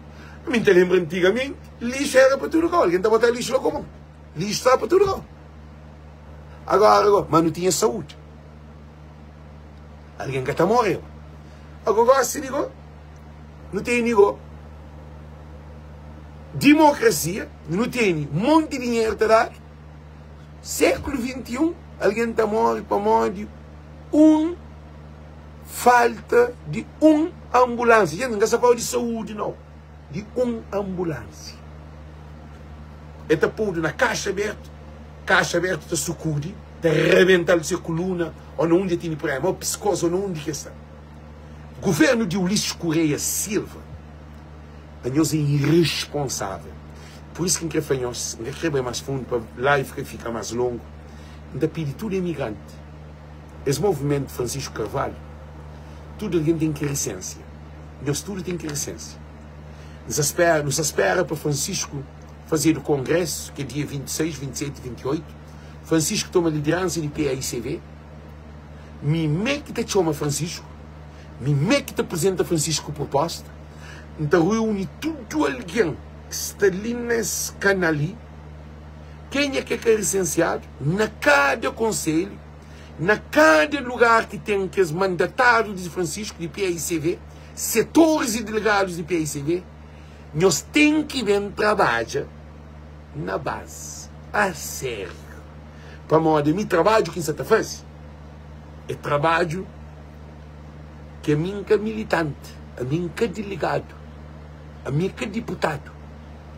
[SPEAKER 1] Mi N ta lenbra antigamenti, lixu éra pa tudu kau. Algen ta botaba lixu la ku mon. Lixu staba pa tudu kau. Agora, go, ma nu tinha saúdi. Algen ka ta moreba. Agora, gosi di go, nu tene go dimokrasia, nu tene monti dinheru ta dadu. Sékulu 21, algen ta more pamodi un falta di un anbulánsia. Jenti, N ka sta fala di saúdi, nau. Di un anbulánsia. E ta podu na kaxa abertu, kaxa abertu ta sukudi, ta rabental se kuluna ô na undi e tene prubléma, ô piskos ô na undi ki e sta. Guvernu di Ulisses Correia Silva, anhos é irresponsável. Pur isu ki N kre fla nhos, N ka kre bai más fundu pa live ka fika más longu, N ta pidi tudu emigranti, Es movimentu Francisco Carvalho, tudu algen ten ki risensia. Nhos tudu ten ki risensia. N sa spera, nu sa spera pa Francisco fazedu kongresu, ki é dia 26, 27 e 28. Francisco toma lideransa di PAICV. Mi mé ki ta txoma Francisco, mi mé ki ta apresenta Francisco proposta. N ta reuni tudu algen ki sta li nes kanal li, kenha ki é ka risensiadu, na kada konselhu. Na kada lugar ki ten kes mandatáriu di Francisco di PAICV, setoris y delegadus di PAICV, nhos ten ki ben trabadja na bazi, a sériu. Pamodi ami trabadju ki N sa ta faze é trabadju ki ami N ka militanti, ami N ka delegadu, ami é ka diputadu.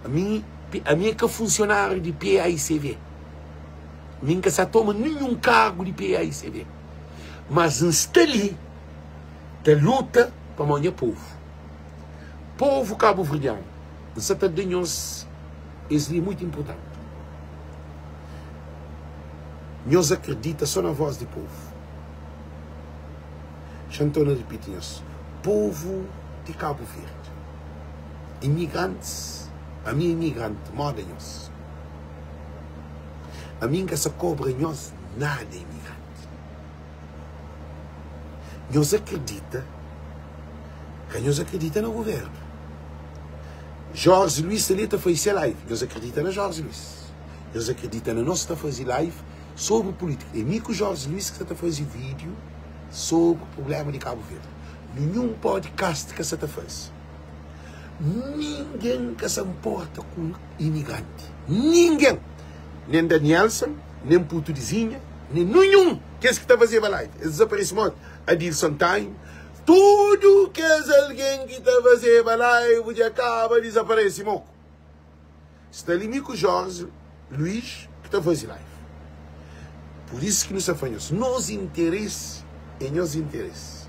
[SPEAKER 1] Ami, ami é ka funsionáriu di PAICV. Mi N ka sa toma ninhun kargu di PAICV. Mas N sta li ta luta pamodi nha povu. Povu kabuverdianu, N sa ta da nhos es li mutu inpurtanti. Nhos akredita so na vos di povu. Xa N torna ripiti nhos, povu di Kabu Verdi, imigrantis, ami é imigranti moda nhos. Ami N ka sa kobra nhos nada imigranti. Nhos akredita, ka nhos akredita na governu. Jorge Luiz sta li ta faze se live, nhos akredita na Jorge Luiz. Nhos akredita na nos ta faze live sobri politika. É mi ku Jorge Luiz ki sa ta faze video sobri problema di Cabo Verde. Ninhun podcast ka sa ta faze. Ningen ka sa nporta ku imigranti. Ningen! Nen Danielson, nen Putu di Zinha, nen ninhun kes ki ta fazeba live. Es dizaparese modi? Adilson Time, tudu kes algen ki ta fazeba live dja kaba dizaparese moku. Sta li mi ku Jorge Luiz ki ta faze live. Pur isu ki nu sta fla nhos, nos interesi é nhos interesi.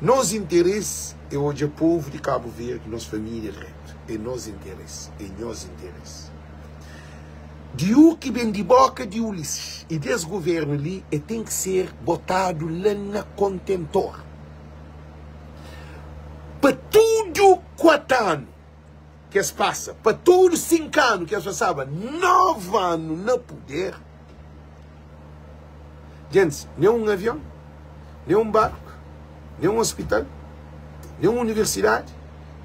[SPEAKER 1] Nos interesi é odja povu di Kabu Verdi, nos família dretu. É nos interesi, é nhos interesi. Di u ki ben di boka di Ulisses i des governu li, e ten ki ser botadu la na kontentor. Pa tudu 4 anu. ki es pasa, pa tudu 5 anu ki es pasaba, 9 anu na puder, gentis, nen un avion, nen un barku, nen un ospital, nen un universidadi,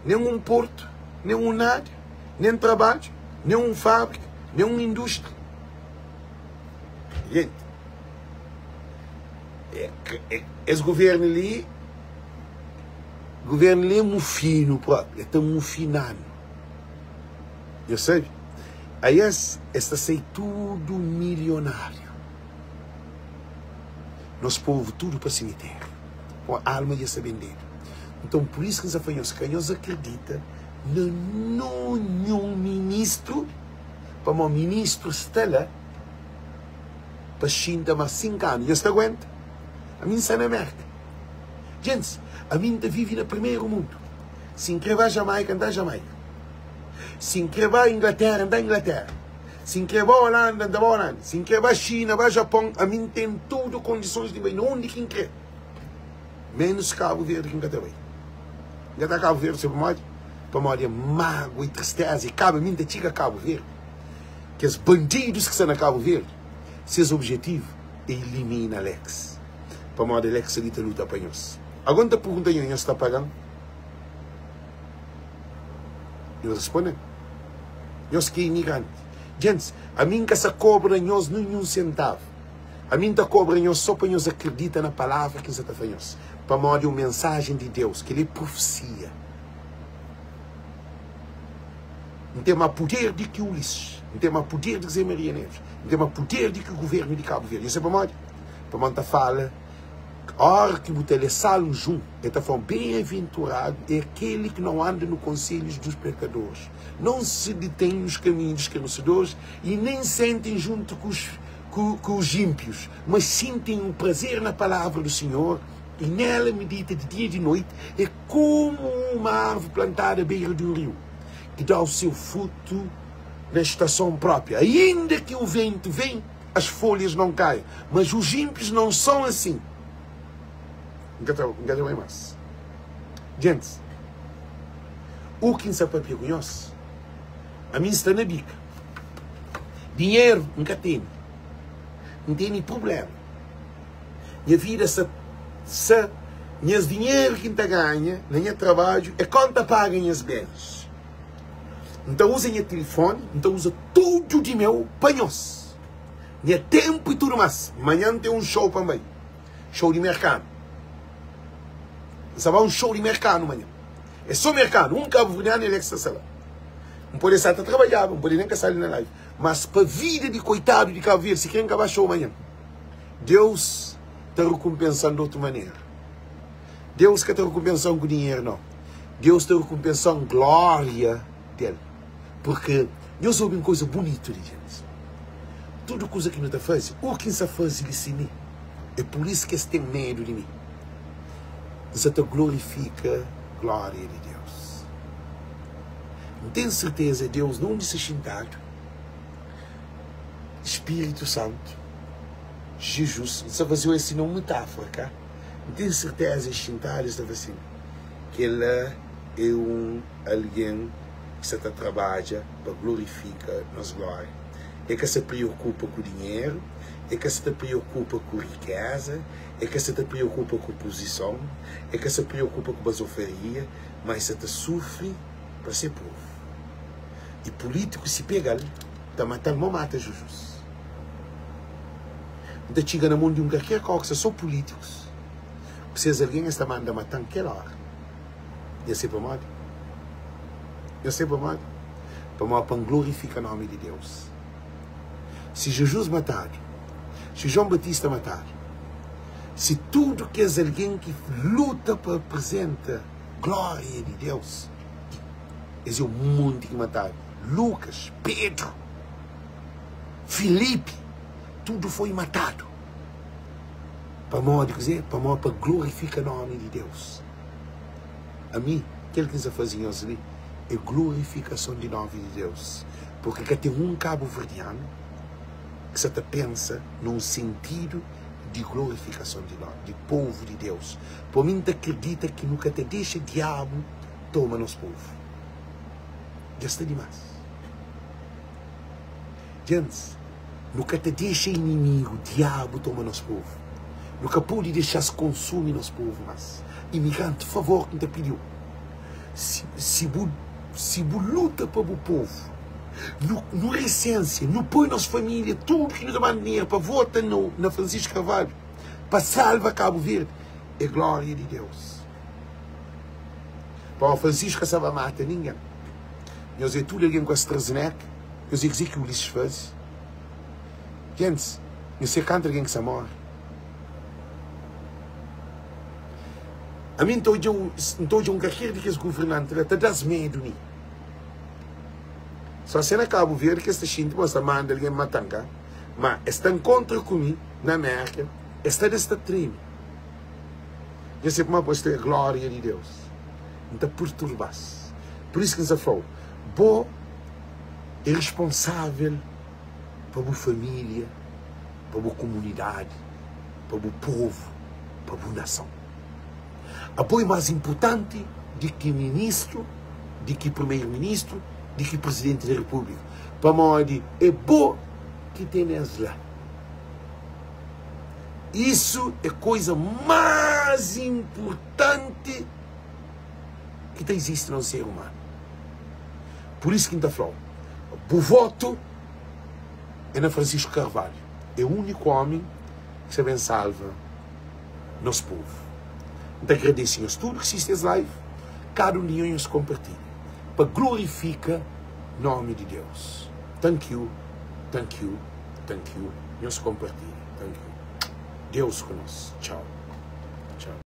[SPEAKER 1] nen un portu, nen un nada, nen trabadju, nen un fábrika, nen un indústria. Gente, es governu li. Governo li é mufinu propi, é ta mufinanu. Nhos sabe? Aí es, es ta sai tudu milionário. Nos povo tudu pa simitério. Pô alma dja sta bendedu. Então, por isso ki N sta fla nhos, ka nhos akredita na nunhun ministru, pamó ministru sta la pa xinta más 5 anu. Nhos ta aguenta? Ami N sta na Merka. Gentis, ami N ta vive na primeru mundu. Si N kre ba Jamaika, N ta Jamaika. Si N kre ba Inglatéra, N ta Inglatéra. Si N kre ba Olanda, N ta ba Olanda. Si N kre ba Xina, ba Japon, ami N ten tudu kondisons di bai na undi ki N kre. Ménus Kabu Verdi ki N ka ta bai. N ka ta Kabu Verdi, sabe pamodi? Pamodi é mágua i tristéza i kaba mi N ta txiga Kabu Verdi. Kes bandidus ki sta na Kabu Verdi, ses objetivu é ilimina Alex. Pamodi el é ki sta li ta luta pa nhos. Ago N ta pergunta nho, nhos ta paga-m? Nhos responde-m, Nhos ki é imigranti. Gentis, ami N ka sa kobra nhos ninhun sentavu. Ami N ta kobra nhos sô pa nhos akredita na palavra ki N sa ta fla nhos, pamodi é un mensajen di Deus. Kel-li é profesia. N ten más puder di ki Ulisses. N ten más puder di ki Zé Maria Neves. N ten más puder di ki guvernu di Kabu Verdi. Nhos sabe pamodi? Pamodi N ta fala, óra ki bu ta lé Salmos 1, el ta fla-u, Ben-aventuradu é aquele que não anda no conselhos dos pecadores, não se detém nos caminhos dos escarnecedores e nem sentem junto com os, com, com os ímpios, mas sim tem o prazer na palavra do Senhor e nela medita de dia e de noite, é como uma árvore plantada à beira de um rio, que dá o seu fruto na estação própria. Ainda que o vento vem, as folhas não caem. Mas os ímpios não são assim. N ka ta, N ka ta bai más. Gentis, u ki N sa papia ku nhos, ami N sta na bika. Dinheru N ka tene. N tene prubléma. Nha vida sa, sa, nhas dinheru ki N ta ganha na nha trabadju é konta paga nhas bens. N ta uza nha tilifoni, N ta uza tudu di meu pa nhos. Nha ténpu i tudu más. Manhan N ten un xou pa N bai. Xou di merkanu. N sta ba un xou di merkanu manhan. É sô merkanu. Un kabuverdianu el é ki sta sta la. N pode sta ta trabadjaba, N pode nen ka sta li na live. Mas pa vida di koitadu di Kabu Verdi, sikrê N ka ba xou manhan, Deus ta rekonpensa-m di otu manera. Deus ka ta rekonpensa-m ku dinheru, nau. Deus ta rekonpensa-m glória.
[SPEAKER 2] del. Purke nhos obi un koza bunitu di djentis. Tudu kuza ki nu ta faze, u ki N sa faze li si mi, é pur isu ki es ten medu di mi. N sa ta glorifika glória di Deus. N ten serteza Deus na undi sta xintadu, Spiritu Santu, Jizus, N sta faze-u es sina un metáfora, ka? N ten serteza es xintadu es ta fla sin, Kel-la é un algen ki sta ta trabadja pa glorifika nos glória. El ka sta preokupa ku dinheru, el ka sta ta preokupa ku rikéza, el ka sta ta preokupa ku puzison, el ka sta preokupa ku bazofaria, má el sta ta sufri pa se povu. I pulítiku si pega-l, ta mata-l mo mata Jujus. N ta txiga na mon di un kalker kau ki sta so pulítikus ku ses algen, es ta manda mata-m kel óra. Nha se pamodi? Nha se pamodi? Pamodi pa N glorifika nomi di Deus. Si Jejus matadu, si João Batista matadu, si tudu kes algen ki luta pa aprizenta glória di Deus, es é un monti ki matadu. Lukas, Pedru, Filipi, tudu foi matadu. Pamodi kuzê? Pamodi pa glorifika nomi di Deus. Ami, kel ki N sta faze nhos li é glorifikason di nomi di Deus, purki ka ten un kabuverdianu ki sa ta pensa na un sentidu di glorifikason di nomi di povu di Deus. Pô mi N ta kridita ki nu ka ta dexa diabu toma nos povu. Dja sta dimás. Gentis, nu ka ta dexa inimigu, diabu, toma nos povu. Nu ka pode dexa-s konsumi nos povu más. Imigranti, favor ki N ta pidi-u, si, si bu, si bu luta pa bu povu, nu, nu resensia, nu poi nos família, tudu ki nu ta manda dinheru pa vota na, na Francisco Carvalho, pa salva Kabu Verdi, é glória di Deus. Pamodi Francisco ka sa ba mata ningen. Nhos é tudu algen ku AstraZeneca. Nhos é kuzê ki Ulisses faze? Gentis, nhos se kantu algen ki sa móre? Ami N ta odja, N ta odja un kalker di kes governanti la ta da-s medu mi. Só se na Kabu Verdi ki es ta xinti ma es ta manda algen mata-m, ka? Ma es ta nkontra ku mi na Mérka, es ta da es ta treme. Nhos se kuma pa es ta glória di Deus. N ta perturba-s. Pur isu ki N sta fla-u, bo é responsável pa bu família, pa bu komunidadi, pa bu povu, pa bu nason. Abo é más inportanti di ki ministru, di ki primeru-ministru, di ki prizidenti di repúblika, pamodi é bo ki tene-s la. Isu é koza más inportanti ki ta izisti na un ser umanu. Pur isu ki N ta fla-u, bu votu é na Francisco Carvalho. É úniku ómi ki sta ben salva nos povu. N ta agradese nhos tudu ki sisti es live. Kada un di nhos, nhos konpartilha pa glorifika nómi di Deus. Thank you, thank you, thank you. Nhos konpartilha. Thank you. Deus ku nos. Txau. Txau.